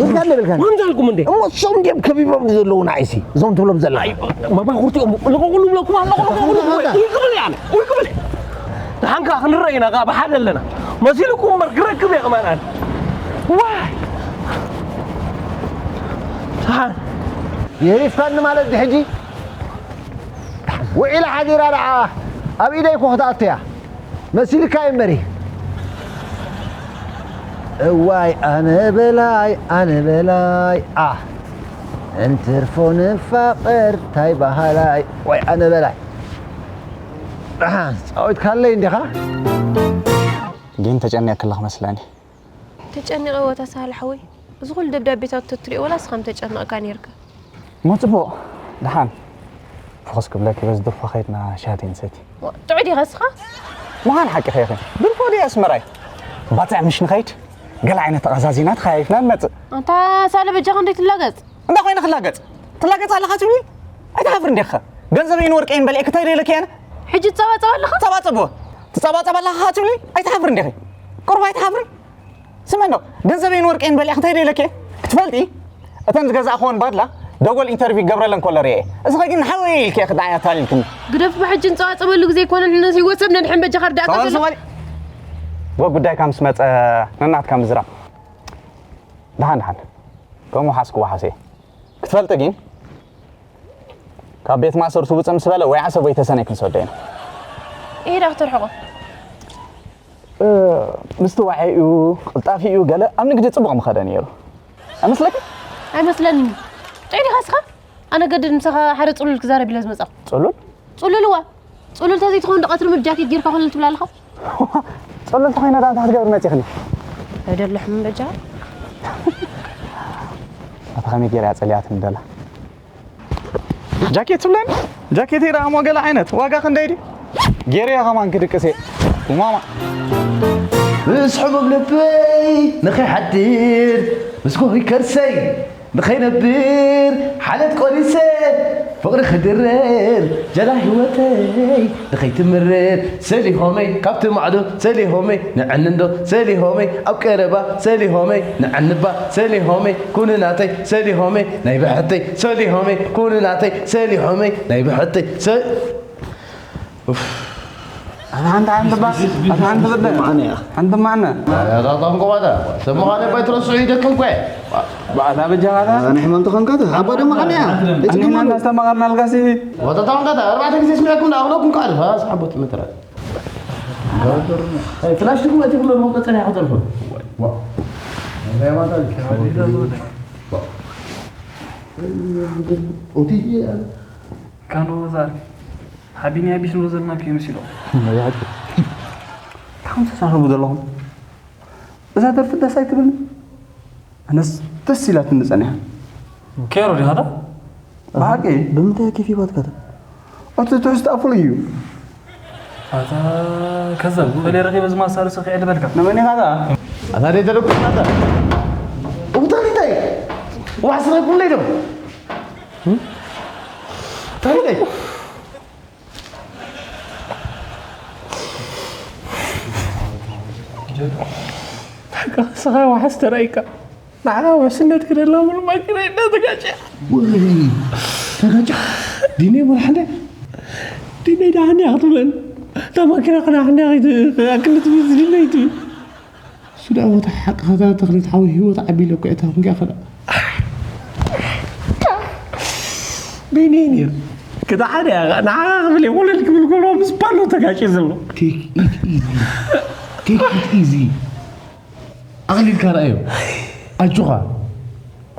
ኢልካ ኣሎ ብልካ። ከምዚ ኣልኩም እንዴ? እሞ እሶም ድዮም ከቢቦም ዘለዉ ንዓይሲ? እዞም ትብሎም ዘለኻ? ኣይ፣ መባኹርቲኦም ልቐቑሉ ብለኩም ኣለኹ፣ ልቐቑሉ። ውይ ክብል እየ ኣነ፣ ውይ ክብል እየ። ደሓን ከኣ ክንረአ ኢና ከኣ ብሓደ ኣለና። መሲልኩም እምበር ክረክብ እየ ከማን ኣነ። ዋይ። ደሓን። የሪፍካኒ ማለት ድሕጂ? ውዒላ ሓዲራ ደኣ ኣብ ኢደይ እኮ ክትኣቱ እያ። መሲልካ እዩ እምበሪ። እዋይ ኣነ በላይ፣ ኣነ በላይ፣ ኣ፣ እንትርፎ ንፋቐር፣ ታይ በሃላይ፣ ወይ ኣነ በላይ። ደሓን፣ ጻዊትካለይ እንዲኻ? ግን ተጨኒቕክላ ክመስለኒ። ተጨኒቐ ወታ ሳህል ሓወይ፣ እዚ ኩሉ ደብዳቤታት ተትሪኦ ወላ እስኻ ምተጨነቕካ ኔርካ። እሞ ጽቡቕ፣ ደሓን። ፍኹስ ክብለኪ በዚ ድርፎ ከይድና ሻሂ ንሰቲ። ዋ፣ ጥዑይ ዲኻ እስኻ? ምዃን ሓቂኺ ኢኺ። ድርፎ ድዩ ኣስመራይ? ባጽዕ ምሽ ንኸይድ? ገለ ዓይነት ተቐዛዚና ተኸያይፍና ንመጽእ። ኣንታ ሳለ በጃኻ እንዴ ትላገጽ? እንዳ ኮይነ ክላገጽ? ትላገጽ ኣለኻ ትብሊ? ኣይትሓፍርን ዲኻ? ገንዘበይን ወርቀይን በሊዕኪ እንታይ ደለኪ ኣነ? ሕጂ ትጸባጸብ ኣለኻ? ትጸባጸብ እወ። ትጸባጸብ ኣለኻ ትብሊ? ኣይትሓፍርን ዲኺ? ቁሩብ ኣይትሓፍርን? ስምዒ እንዶ፣ ገንዘበይን ወርቀይን በሊዕኪ እንታይ ደለኪ? ክትፈልጢ? እተን ዝገዛእኽወን ባድላ ደጎል ኢንተርቪው ክገብረለን ከሎ ርእየ። እስኺ ግን ንሓወይ ኢልኪ ኢኺ ንዓይ ኣታሊልክኒ። ግደፍ፣ ብሕጂ እንጸባጸበሉ ግዜ ኣይኮነን፣ ንነብሲ ህይወት ሰብ ነድሕን በጃኻ ርዳእካ ተዋርሶ ዘሎ። በሊ። ወ ጉዳይካ ምስ መጸ ነናትካ ምዝራብ። ደሓን ደሓን። ከምኡ ሓስኩ ወሓሰ። ክትፈልጢ ግን ካብ ቤት ማእሰርቲ ውጽእ ምስ በለ ወይ ዓሰብ ወይ ተሰነይ ክንሰዶ ኢና። ይሄ ዳክተር ሕቆ። እ፣ ምስትዋዐይኡ፣ ቅልጣፊኡ ገለ ኣብ ንግዲ ጽቡቕ ምኸደ ነይሩ። ኣይመስለኪ? ኣይመስለንን። ጥዑይ ዲኻ እስኻ? ኣነ ገድድ ምሳኻ ሓደ ጽሉል ክዛረብ ኢለ ዝመጻኹ። ጽሉል? ጽሉል እዋ። ጽሉል ተዘይትኸውን ዶ ቀትሪ ምድ ጃኬት ጌርካ ኮለል ትብል ኣለኻ? ጽሉል ተኾይነ ዳ እንታይ ክትገብሪ መጺኽኒ? ኣይደለኹም በጃ። ኣታ ከመይ ጌራ እያ ጸሊኣትኒ ደላ? ጃኬት ትብለኒ? ጃኬተይ ደኣ እሞ ገለ ዓይነት፣ ዋጋ ክንደይ ድዩ? ጌረዮ ከማን ክድቅስ እየ። ማማ። ምስ ሕሙም ልበይ ንኸይሓድር፣ ምስ ጎሂ ከርሰይ ንኸይነብር፣ ሓለት ቆሪሰ ፍቕሪ ክድረር፣ ጀላ ህይወተይ ንኸይትምረር፣ ሰሊሆመይ ካብቲ ማዕዶ፣ ሰሊሆመይ ንዕንንዶ፣ ሰሊሆመይ ኣብ ቀረባ፣ ሰሊሆመይ ንዕንባ፣ ሰሊሆመይ ኩኒ ናተይ፣ ሰሊሆመይ ናይ ብሕተይ፣ ሰሊሆመይ ኩኒ ናተይ፣ ሰሊሆመይ ናይ ብሕተይ፣ ሰ-፣ ኡፍ። ኣታ ሓንቲ ሓንቲ ባ-፣ ኣታ ሓንቲ ብደ-፣ ሓንቲ ማነ። ኣታ ጣንቆ ባዳ፣ ሰብ ምዃነይ ባይትረስዑ ይደክም እኮ እየ። በዓል ኣበጃ ባዳ። ኣነ ሕማም ተኾንካ፣ ኣባ ደሞ ዓንያ። እቲ ኣንሕና ድማ እንዳስተማቐርና ኣልጋሲ። ወጣ ጣንቆ ባዳ፣ ኣርባዕተ ግዜ ስሚዐኩም፣ ዳ ኣኽለኩም ከኣ፣ ፋስ ሓቦት መተራ። ኣይ፣ ፍላሽ ትኩም፣ እቲ ኩሎ ሞቀ ጸኒሓ ተርፎ። ዋ። እንታይ ማታ? ዋ። ኦቲ ካንዶ ዛር ሓቢኒ ኣቢስ ንሮ ዘለና ከይመስሎ። ከም ተሳረቡ ዘለኹም እዛ ደርፊ ደስ ኣይትብል። ኣነስ ደስ ኢላትኒ ጸኒሓ። ኬሮ ዲኻ ዳ? ብሓቂ? ብምንታይ ከፊባትካ ዳ? እቲ ትሕዝቶ ፍሉይ እዩ። ኣታ ከዛብ፣ ፈለይ ረኺበ ዝማሳሉ ሰኺዐ ልበልካ። ንመን ኢኻ ዳ? ኣታ ደይ ተደኩ ኣታ። እቡ ተኽሊታይ። ዋሕ ስለ ኩለይ ዶ? ተኽሊታይ። ስኻ ዋሕስ ተራእይካ። ንዓና ውሕስነት ክደላ ምንም ማኪና ኢልና ተጋጭያ። ወይ ተጋጭያ። ዲነይ ወላ ሓደ። ዲነይ ደሓን እያ ክትብለን። እታ ማኪና ክና ሓንዳ ከይትኣክል ትብል ዲነይ ትብል። እሱ ደኣ ቦታ ሓቂ ከታ ተኽሊት ሓዊ ህይወት ዓቢ ኢለ እኮ እታ ክንገ ኣኸዳ። ቢኒ ነይሩ። ክታ ሓደ እያ ንዓ ክብል እየ ወለል ክብል ከሎ ምስ ፓሎ ተጋጭ ዘሎ። Take it easy. Take it easy. ኣቕሊልካ ረኣዮ። ኣጆኻ።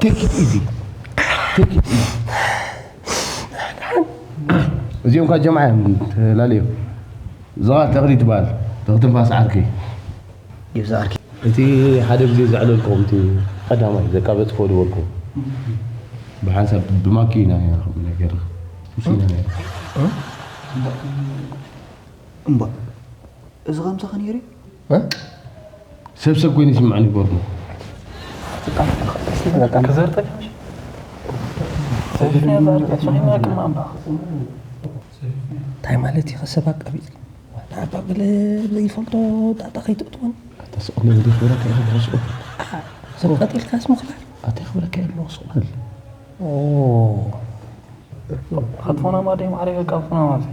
Take it easy. Take it easy. እዚኦም ካ ጀምዓ እዮም ተላልዮም። እዛ ተኽሊ ትበሃል። ተኽትንፋስ ዓርከይ። ይብዛ ዓርከይ። እቲ ሓደ ግዜ ዘዕለልኩም እቲ ቀዳማይ ዘቃበጽክዎ ዝበልኩም። ብሓንሳብ ብማኪና ነይርኩም ነገር። ምሲና ነይርኩም። እምባ። እዚ ከምዚ ከ ነይሩ? እ? ሰብ ሰብ ኮይኑ ይስምዐኒ ይበርኩ። ከዘርጠካ ምሽ? ሰፊፍና ዛር፣ እሱ ነው የሚያክል ማንባ። እንታይ ማለት እዩ? ከሰብ ኣቃቢጽ። ንዓባ ገለ ዘይፈልጦ ጣጣ ከይትእትወን። ኣታ ስቕ ንብል ይኽብረካ እየ፣ ስቕ። ስቕ ቀጢልካስ ምኽባር። ኣታ ይኽብረካ እየ፣ ስቕ በል። ኦ። ኸትፎና ማደይ ማዕረይ በቃ ኸትፎና ማለት።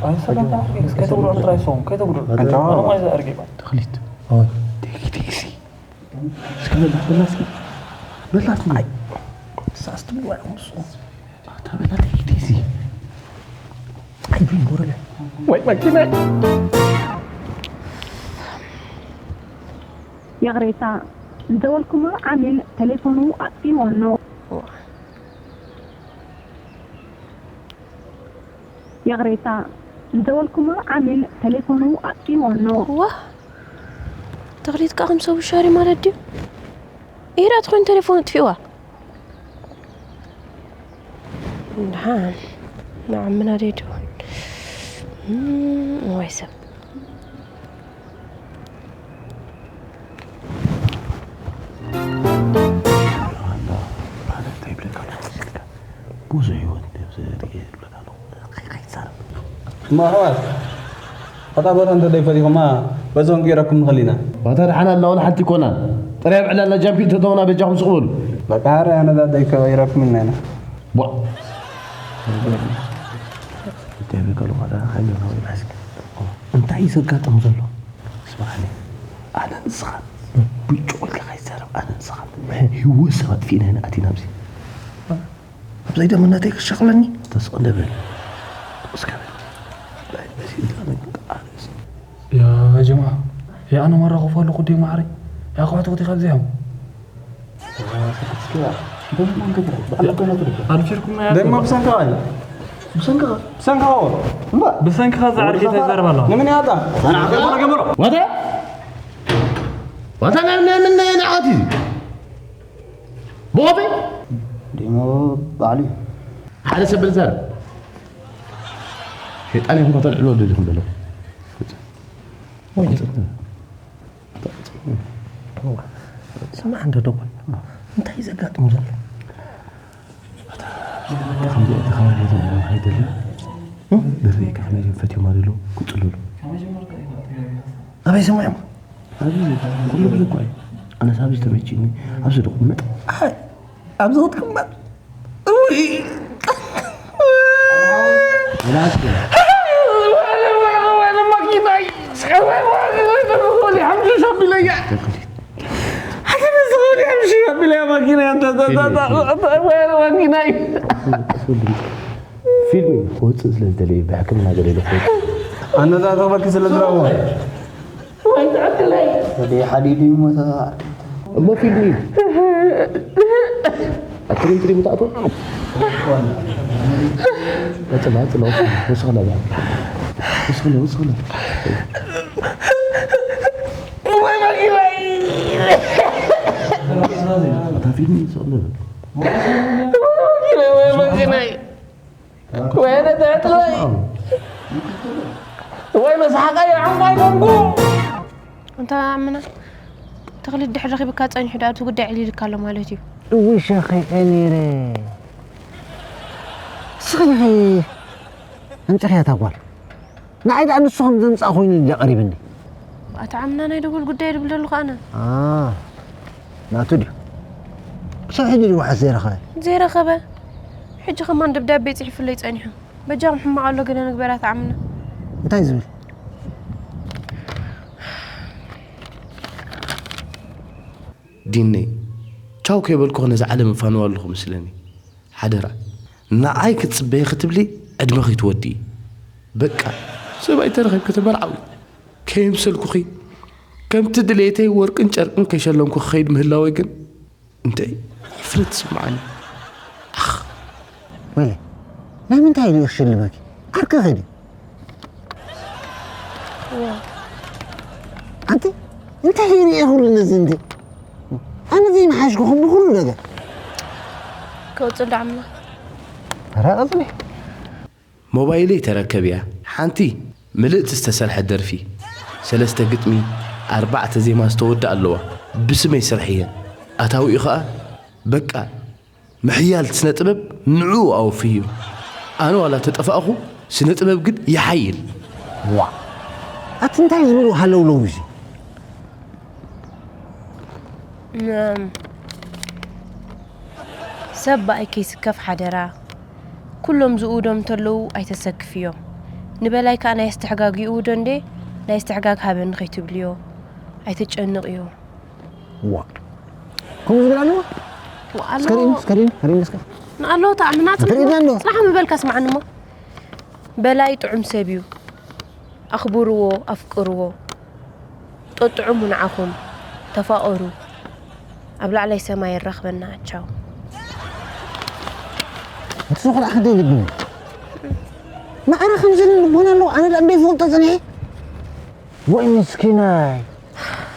ኣይ ሰላም፣ እስከ ተጉልዑ ጥራይ ሰው፣ ከይተጉልዑ። ኣንጫዋ። ኣሮማይ ዘኣርጌ ባል። ተኽሊት። ኦይ። ቴኪ ቴሲ። እስከ በላ፣ በላ እስኪ። በላ እስኪ። ኣይ። ሳስት ብሎ ኣይኹን እሱ። ኣታ በላ ቴኪ ቴሲ። ኣይ ቢን ጎረለ። ወይ መኪና። ይቕሬታ፣ ዝደወልኩምሉ ዓሚል ቴሌፎኑ ኣጥፊእዎ ኣሎ። ይቕሬታ፣ ዝደወልኩምሉ ዓሚል ቴሌፎኑ ኣጥፊእዎ ኣሎ። ዋ፣ ተኽሊት ከኣ ከም ሰብ ሻሪ ማለት ድዩ? ኢራ ትኾን ቴሌፎን ኣጥፊእዋ። ደሓን ንዓምና ደይድውን። እም፣ ዋይ ሰብ። ብዙሕ ህይወት ዝብለካ ኣለኹ። ከይ-፣ ከይትዛረብ። እሞ ኣሕዋት፣ እታ ቦታ እንተ ዘይፈቲኹማ፣ በዞም ቀይረኩም ንኽእል ኢና። ዋታ ደሓን ኣላ፣ ወላ ሓንቲ ይኮና። ጥራይ ኣብ ዕላላ ጃምፒ እንተተውና በጃኹም ስቕ በሉ። በቃ፣ ሓረ ኣነ ዳደይ ከይረኩም ኢልና ኢና። ቧ። እንታይ ይብል ከሎ፣ ዋታ ሓይሊ ነው ይመስል። እንታይ እዩ ዘጋጥም ዘሎ? ስማዕኒ፣ ኣነ ንስኻ ብጭቑ ኢልካ ከይትዛረብ፣ ኣነ ንስኻ ህይወት ሰብ ኣጥፊእና ኢና ኣቲና ኣብዚ። ኣብ ዘይደመናተይ ክሸቕለኒ? ተስቕ እንደ በል። እስከ በል። ናይ መሲልካ መንቃ ኣርእስ። ያ ጀምዓ፣ ያ ኣነ መራኸፉ ኣለኹ ዲየ ማዕረይ። ያ ከዋትኩት ኢኻ ኣብዚኦም። ኣልፊርኩም ናይ ደሞ ኣልኮል። ብሰንካ እዩ። ብሰንካ። ብሰንካ እዎ። እምባ። ብሰንክኻ እዛ ዓርኪ እንታይ ትዛረብ ኣለኻ? ንምን ያጣ? ኣነ ዓገቦ ገበሮ። ዋታ? ዋታ ናይ ምን ናይ ናይ ዓቲ? ብቆፈይ? ደሞ ባዕሉ። ሓደ ሰብ ብልዛር። ሸይጣን ይኹን ከተልዕሎ ደሊኹም ደሎ። ወይ ስማዕ እንዶ ደጎል፣ እንታይ እዩ ዘጋጥም ዘሎ? ከምዚ እቲ ከባቢ ዘለዉ ኣይደልን። እ? ንርእይ ከመይ ፈትዮም ኣለዉ፣ ክጽልሉ። ኣበይ ሰማዕማ? ኣብዚ ኩሉ ብዙ እኮ እዩ። ኣነስ ኣብዚ ተመችኒ፣ ኣብዚ ዶ ክመጥ? ኣይ፣ ኣብዚ ክትቅመጥ? ውይ። ፊልም ክወፅእ ስለ ዝደለየ ብሕክምና ገለ ኢሉ ክወፅእ። ኣነዛ ተኽበኪ ስለ ዝረእዎ። ወይ ትዕድለይ። ወደ ሓዲዱ ይሞታ። እሞ ፊልም እዩ። ኣትሪም ትሪም ታእቶ። ኣጽና፣ ኣጽና፣ ወስኽና፣ ወስኽና፣ ወስኽና። ወይ መኪናይ! ኣታ ፊልም ይስቕሉ። ወይ መኪናይ! ወይ ነታ ጥራይ! ወይ መሳሓቃይ ዓንቋይ ኮንኩ! እንተ ኣምና፣ ተኽሊት ድሕሪ ረኺብካ ጸኒሑ ደኣ እቲ ጉዳይ ዕሊልካ ኣሎ ማለት እዩ። እውይ ሸኺዐ ነይረ። ንስኺ ዲኺ ኣምጺኽያ እታ ጓል? ንዓይ ደኣ ንሱ ከም ዘምጽኣ ኮይኑ ድዩ ቀሪብኒ? ኣታ ዓምና ናይ ደጎል ጉዳይ ድብል ዘለኹ ኣነ። ኣ፣ ናቱ ድዩ? ክሳብ ሕጂ ድዩ ዋሕስ ዘይረኸበ? ዘይረኸበ? ሕጂ ከማን ደብዳቤ ጽሒፉለይ ጸኒሑ። በጃኹም ሕማቕ ኣሎ ገለ ንግበር ኣታ ዓምና። እንታይ ዝብል? ዲነይ፣ ቻው ከይበልኩኺ ነዛ ዓለም እፋንዋ ኣለኹ መስለኒ። ሓደራ፣ ንዓይ ክትጽበዪ ክትብሊ ዕድመኺ ትወድኢ። በቃ፣ ሰብኣይ ተረኺብኪ ተመርዓዊ። ከይምሰልኩኺ፣ ከምቲ ድሌተይ ወርቅን ጨርቅን ከይሸለምኩ ክኸይድ ምህላወይ ግን፣ እንተይ ሕፍረት ትስምዓኒ። ኣኽ። ወይለ፣ ናይ ምንታይ ኢሉ ክሽልመኪ? ዓርክኺ ድዩ? ዋ። ኣንቲ፣ እንታይ ይርኢ ኩሉ ነዚ እንዲ? ኣነ ዘይመሓሽኩኹም ብኹሉ ነገር። ከውጽእ እንዳ ዓምና። ኧረ ቀጽሊ። ሞባይለይ ተረከብያ። ሓንቲ ምልእቲ ዝተሰርሐት ደርፊ፣ ሰለስተ ግጥሚ፣ ኣርባዕተ ዜማ ዝተወድኣ ኣለዋ። ብስመይ ስርሐየን። ኣታዊኡ ኸኣ፣ በቃ፣ ምሕያል ስነ ጥበብ ንዕኡ ኣወፍዩ። ኣነ ዋላ ተጠፋእኹ፣ ስነ ጥበብ ግን ይሓይል። ዋ፣ ኣቲ እንታይ ዝብሉ ሃለውለው እዚ? እም፣ ሰብ ብኣይ ከይስከፍ ሓደራ። ኩሎም ዝእውዶም እንተለዉ ኣይተሰክፍዮ። ንበላይ ከኣ ናይ ኣስተሕጋግ ይእውዶ እንዴ፣ ናይ ኣስተሕጋግ ሃበኒ ከይትብልዮ። ኣይተጨንቕዮ። ዋ። ከምኡ ዝብል ኣለዎ? ዋ፣ ኣለዎ። እስከ ርእዩ፣ እስከ ርእዩ፣ ርእዩ እስከ። ንኣለዎ ተኣምና እንተ ርእዩ ጽናሕ፣ ኣሎ። ጽናሕ ምበልካ ስምዓኒ እሞ። በላይ ጥዑም ሰብ እዩ። ኣኽብርዎ፣ ኣፍቅርዎ። ጠጥዑሙ ንዓኹም። ተፋቐሩ። ኣብ ላዕላይ ሰማይ የራኽበና። ቻው። እቲ ዝኹርዓ ክንደይ ልቢ እዩ። ማዕረ ከምዚ ልቦና ኣለዎ። ኣነ ደኣ እንዶ ይፈልጦ ጸኒሐ። ወይ ምስኪናይ።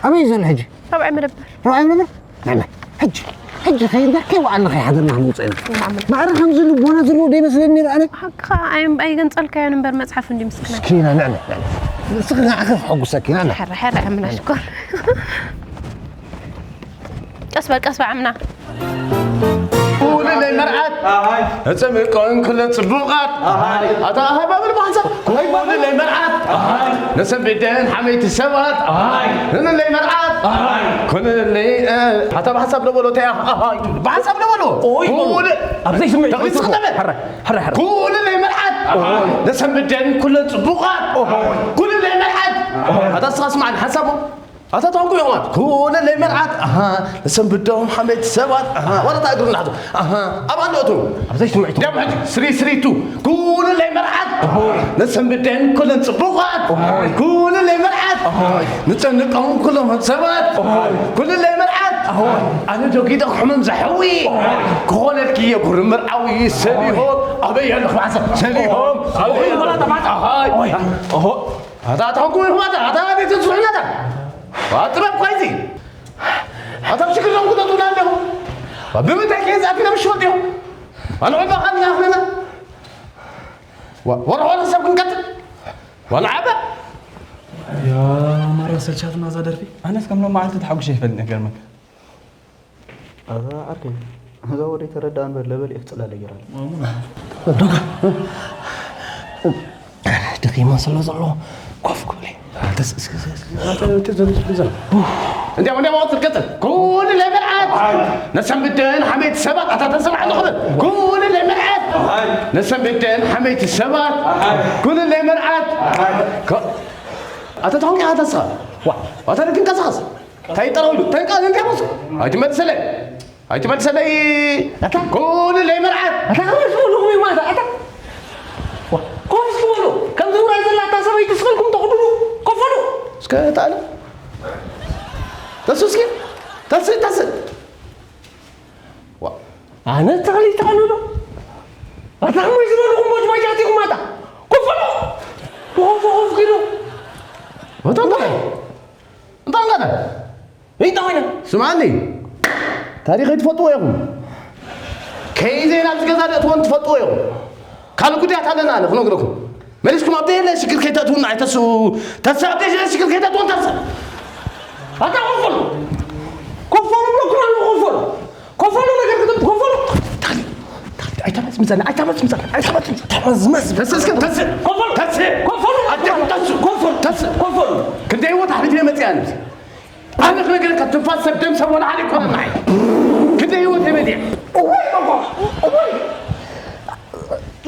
ኣበይ ዘሎ ሕጂ? ራብዓይ መደበር። ራብዓይ መደበር? ናይ ማይ። ሕጂ፣ ሕጂ ከይድና ከይወዓልና ከይሓደርና ክንውፅእ ኢና። ናይ ማይ። ማዕረ ከምዚ ልቦና ዘለዎ ዶ ይመስለኒ ነይሩ ኣነ? ሓቅኻ ኣይ-፣ ኣይገንጸልካዮን እምበር መጽሓፍ እንዲ ምስኪናይ። ምስኪና፣ ንዕና፣ ንዕና። ንስኺ ንዓኺ ከሐጉሰኪ፣ ንዕና። ሕረ፣ ሕረ፣ ኣምና ሽኮር። ቀስ በል፣ ቀስ በል፣ ዓምና። ኩልለይ መርዓት ኣሃይ። ነጸምቀን ኩለን ጽቡቓት ኣሃይ። ኣታ ኣሃባብል ባሕሳ ኩልለይ መርዓት ኣሃይ። ነሰንብደን ሓመይቲ ሰባት ኣሃይ። ኩልለይ መርዓት ኣሃይ። ኩልለይ፣ እ፣ ኣታ ብሓሳብ ደበሎ ተያ ኣሃይ። ብሓሳብ ደበሎ። ኦይ፣ ኩል-፣ ኣብ ዘይስምዒት ተኽሊት ዝኸተመ። ሕረ፣ ሕረ፣ ሕረ። ኩልለይ መርዓት ኣሃይ። ነሰንብደን ኩለን ጽቡቓት ኣሃይ። ኩልለይ መርዓት ኣሃይ። ኣታ ስኻ ስማዕን ሓሳቦም። ኣታ ታንኩ ይኾን? ኩለለይ መርዓት፣ ኣሃ፣ ንሰንብዶም ሓመይቲ ሰባት፣ ኣሃ፣ ዋላ እታ እግሪ ናሕቶ፣ ኣሃ፣ ኣብ ኣንደቱ። ኣብ ዘይስምዒቱ። ደም ሕጂ፣ ስሪ፣ ስሪ፣ ቱ። ኩለለይ መርዓት፣ ኣሆይ። ንሰንብደን ኩለን ጽቡቓት። ኣሆይ። ኩለለይ መርዓት፣ ኣሆይ። ንጨንቆም ኩሎም ሰባት። ኣሆይ። ኩለለይ መርዓት፣ ኣሆይ። ኣነ ዶጊደ ክሕመም ዘሕዊ። ኣሆይ። ክኾነልኪ እየ ጉርምርዓዊ፣ ሰሊሆም። ኣበይ ኣለኹ መዓሰብ? ሰሊሆም። ኣበይ ኣለኹ? ኣሆይ። ኣሆይ። ኣታ፣ ኣታ፣ ኣታ፣ ኣታ፣ ኣታ፣ ኣታ፣ ኣታ፣ ኣታ፣ ሽግር ነው ክተቱና ኣለኹ። ብምንታይ ከየዛእክና ምሽ ወዲኹ? ኣነ ዕባ ኻን ያኽለና። ወ-፣ ወርሖ ሰብ ክንቀትል? ዋላ ዓባ? ያ ማራ ሰልቻትና እዛ ደርፊ። ኣነስ ከም ሎም መዓልቲ ተሓጉሸ ይፈልጥ ነገር መን? ኣዛ ዓርከይ፣ እዛ ወደይ ተረዳ እምበር ለበል እየ ክጽላለ ጌራ። ዶጋ፣ ደኺማ ስለ ዘሎ ኮፍ ክብል እየ። ተስ-፣ እስኪ፣ እስኪ፣ እስኪ፣ እስኪ፣ እስኪ፣ እስኪ፣ እስኪ፣ እንዲያው፣ እንዲያው፣ ቀጥል፣ ቀጥል። ኩሉ ለመርዓት ነሰንብደን ሓመይቲ ሰባት ኣታ ተሰምዓ ኣለኹ በል። ኩሉ ለመርዓት ነሰንብደን ሓመይቲ ሰባት ኩሉ ለመርዓት ከ-፣ ኣታ ተኾንካ ተስኻ። ዋ፣ ኣታ ልክንቀሳቐስ። እንታይ ጠረው ኢሉ? ተንቃ-፣ እንታይ ወሱ? ኣይትመልሰለይ። ኣይትመልሰለይ። ኣታ? ኩሉ ለይመርዓት። ኣታ፣ ከመይ ዝበልኹም እዩ ማለት? ኣታ? ዋ፣ ኮፍ እስኪ በሉ። ከምዚ ውራይ ዘላ እታ ሰበይቲ ስቕ ኢልኩም ተኹድሉ። ኮፍ በሉ። እስከ ተኣለ። ተሱ እስኪ። ተስእ፣ ተስእ። ኣነ ተኽሊ ተኽሊ ዶ ኣታ ከመይ ዝበልኹም ቦጅባጃት ኢኹም ኣታ ኮፈሎ ኮፍ ኮፍ ኪዱ ወጣ እንታይ እንታይ ገለ እንታይ ኾይነ ስማኒ ታሪኸይ ትፈጥዎ ኢኹም ከይዘይ ናብዚ ገዛ ደእትዎን ትፈጥዎ ኢኹም ካልእ ጉዳያት ኣለና ኣነ ክነግረኩም መሊስኩም ኣብ ደየለ ሽግር ከይተእትውና ኣይተስኡ ተስእ ኣብ ደየለ ሽግር ከይተእትውን ተስእ ኣታ ኮፈሎ ኮፈሎ ብለኩም ኣሎ ኮፈሎ ኮፈሎ ነገር ክትብ ኮፈሎ ኣይተመስምሰና ኣይተመስምሰና ኣይተመስምሰና ተመስመስ ተስእ እስከ ተስእ ኮፈሎ ተስእ ኮፈሎ ኣታ ተስእ ኮፈሎ ተስእ ኮፈሎ ክንደይ ወት ኣሕሊፈ መፅእ ኣነ ኣነ ክነገረካ ትንፋስ ሰብ ደም ሰብ ወላ ሓደ ይኮነና እዩ ክንደይ ህይወት የመድየ እዋይ በቆ እዋይ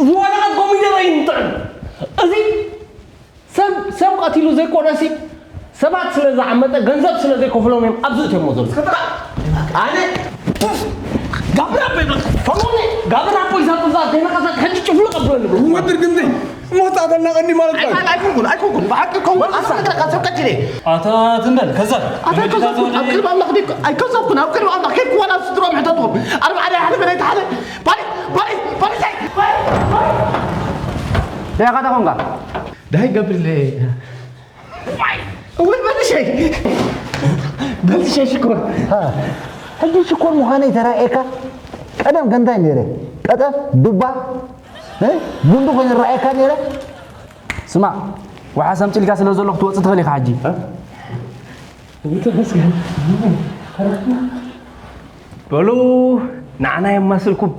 ዝወደቐት ኮሚደረ ይምጥዕም እዚ ሰብ ሰብ ቀቲሉ ዘይኮነሲ ሰባት ስለ ዝዓመጠ ገንዘብ ስለ ዘይከፍሎም እዮም ኣብዚ እትዮሞ ዘሎ ኣነ ጋብራ በይበ ፈሎኒ ጋብራ ቦይ ዛጥዛ ዘይነቐሳት ሕጂ ጭፍልቕ ኣብሎ ንብሎ ወድር ግምዘይ ሞት ኣተናቐኒ ማለት እዩ ኣይኮንኩን ኣይኮንኩን ብሓቂ ከውን ኣሰምትረካ ሰብ ቀቲለ ኣታ ትም በል ከዛብ ኣታ ኣይከዘብኩን ኣብ ቅድሚ ኣምላኽ ዲብ ኣይከዘብኩን ኣብ ቅድሚ ኣምላኽ ከይድኩ ዋላ ስድሮም ሕተትኩም ኣርባዕተ ሓደ በላይ ሓደ ፓሊስ ፓሊስ ፓሊስ ደኻ ዳ ኾንካ ዳይ ገብርለ ወይ በልሸይ በልሸይ ሽኮር ሕጂ ሽኮር ምዃነይ ተራእየካ ቀደም ከንታይ ነይረ ቀጠፍ ዱባ ጉንዲ ኮይኑ ረኣየካ ነይረ ስማዕ ወሓስ ኣምፂልካ ስለ ዘሎ ክትወፅእ ትኽእል ኢኻ ሕጂ በሉ ንዓና የማስልኩም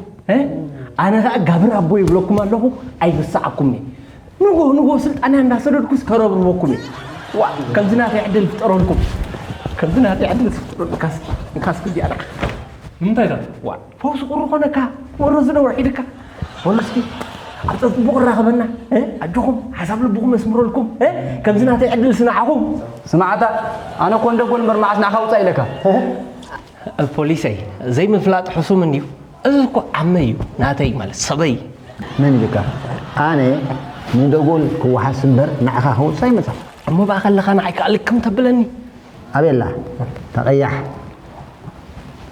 ኣነ ከዓ ጋብር ኣቦ ይብለኩም ኣለኹ ኣይርሰዓኩም ንጎ ንጎ ስልጣንያ እንዳሰደድኩስ ከረብርበኩም እዩ ዋ ከምዚ ናተይ ዕድል ፍጠረልኩም ከምዚ ናተይ ዕድል ፍጠረልኩም ካስኪ እንካስኪ እዚኣ ንዓ ንምንታይ ዳ ዋ ፈውሲ ቁሪ ኮነካ ወሮ ዝነውር ኢድካ ወሎ እስኪ ኣብ ፅቡቕ ራኸበና ኣጆኹም ሓሳብ ልብኹም መስምረልኩም ከምዚ ናተይ ዕድል ስንዓኹም ስማዓታ ኣነ ኮንደጎል መርማዓስ ንዓኻ ውፃእ ኢለካ ፖሊሰይ ዘይምፍላጥ ሕሱም እንድዩ እዚ እኮ ዓመይ እዩ ናተይ ማለት ሰበይ መን ኢልካ ኣነ ንደጎል ክወሓስ እምበር ንዓኻ ከውፅእ ኣይመፃ እሞ ብኣ ከለኻ ንዓይ ከዓ ልክም ተብለኒ ኣበላ ተቐያሕ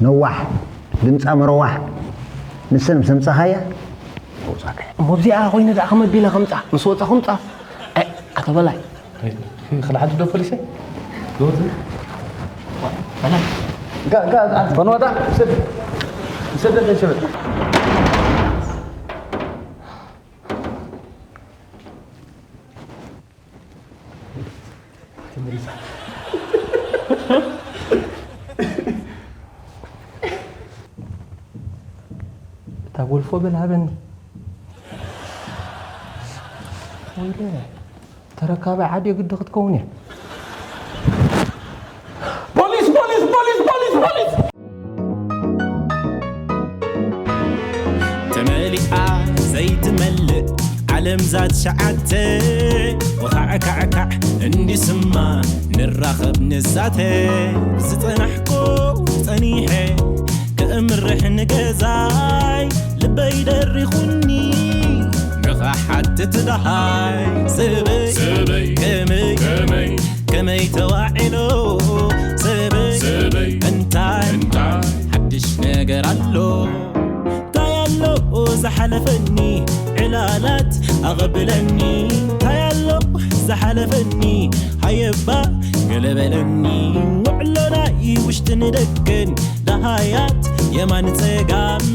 ነዋሕ ድምፃ መረዋሕ ንሰን ምስ ኣምፃኻያ ከውፃካ እሞ ኣብዚኣ ኮይነ ደኣ ከመቢለ ከምፃ ምስ ወፃ ከምፃ ኣቶ በላይ ክልሓቱ ዶ ፖሊሰ ፈንዋታ ሰደደ ሸበጥ እታ ጎልፎ በል ሃበኒ ወይለ ተረካባይ ዓዲ ግዲ ክትከውን እያ ፖሊስ ፖሊስ ፖሊስ ፖሊስ ፖሊስ ተመሊኣ ዘይትመልእ ዓለም ዛት ሸዓተ ወኻዕካዕካዕ እንዲስማ ንራኸብ ንዛተ ዝጸናሕኩ ጸኒሐ ከእምርሕ ንገዛይ ልበይ ደሪኹኒ ንኻሓትት ደሃይ ስበይ ስበይ ከመይ ከመይ ከመይ ተዋዒሎ ስበይ ስበይ እንታይ እንታይ ሓድሽ ነገር ኣሎ እንታይ ኣሎ ዝሓለፈኒ ዕላላት ኣቐብለኒ እንታይ ኣሎ ዝሓለፈኒ ሃየባ ገለበለኒ ውዕሎ ናይ ውሽጥን ደገን ደሃያት የማን ጸጋም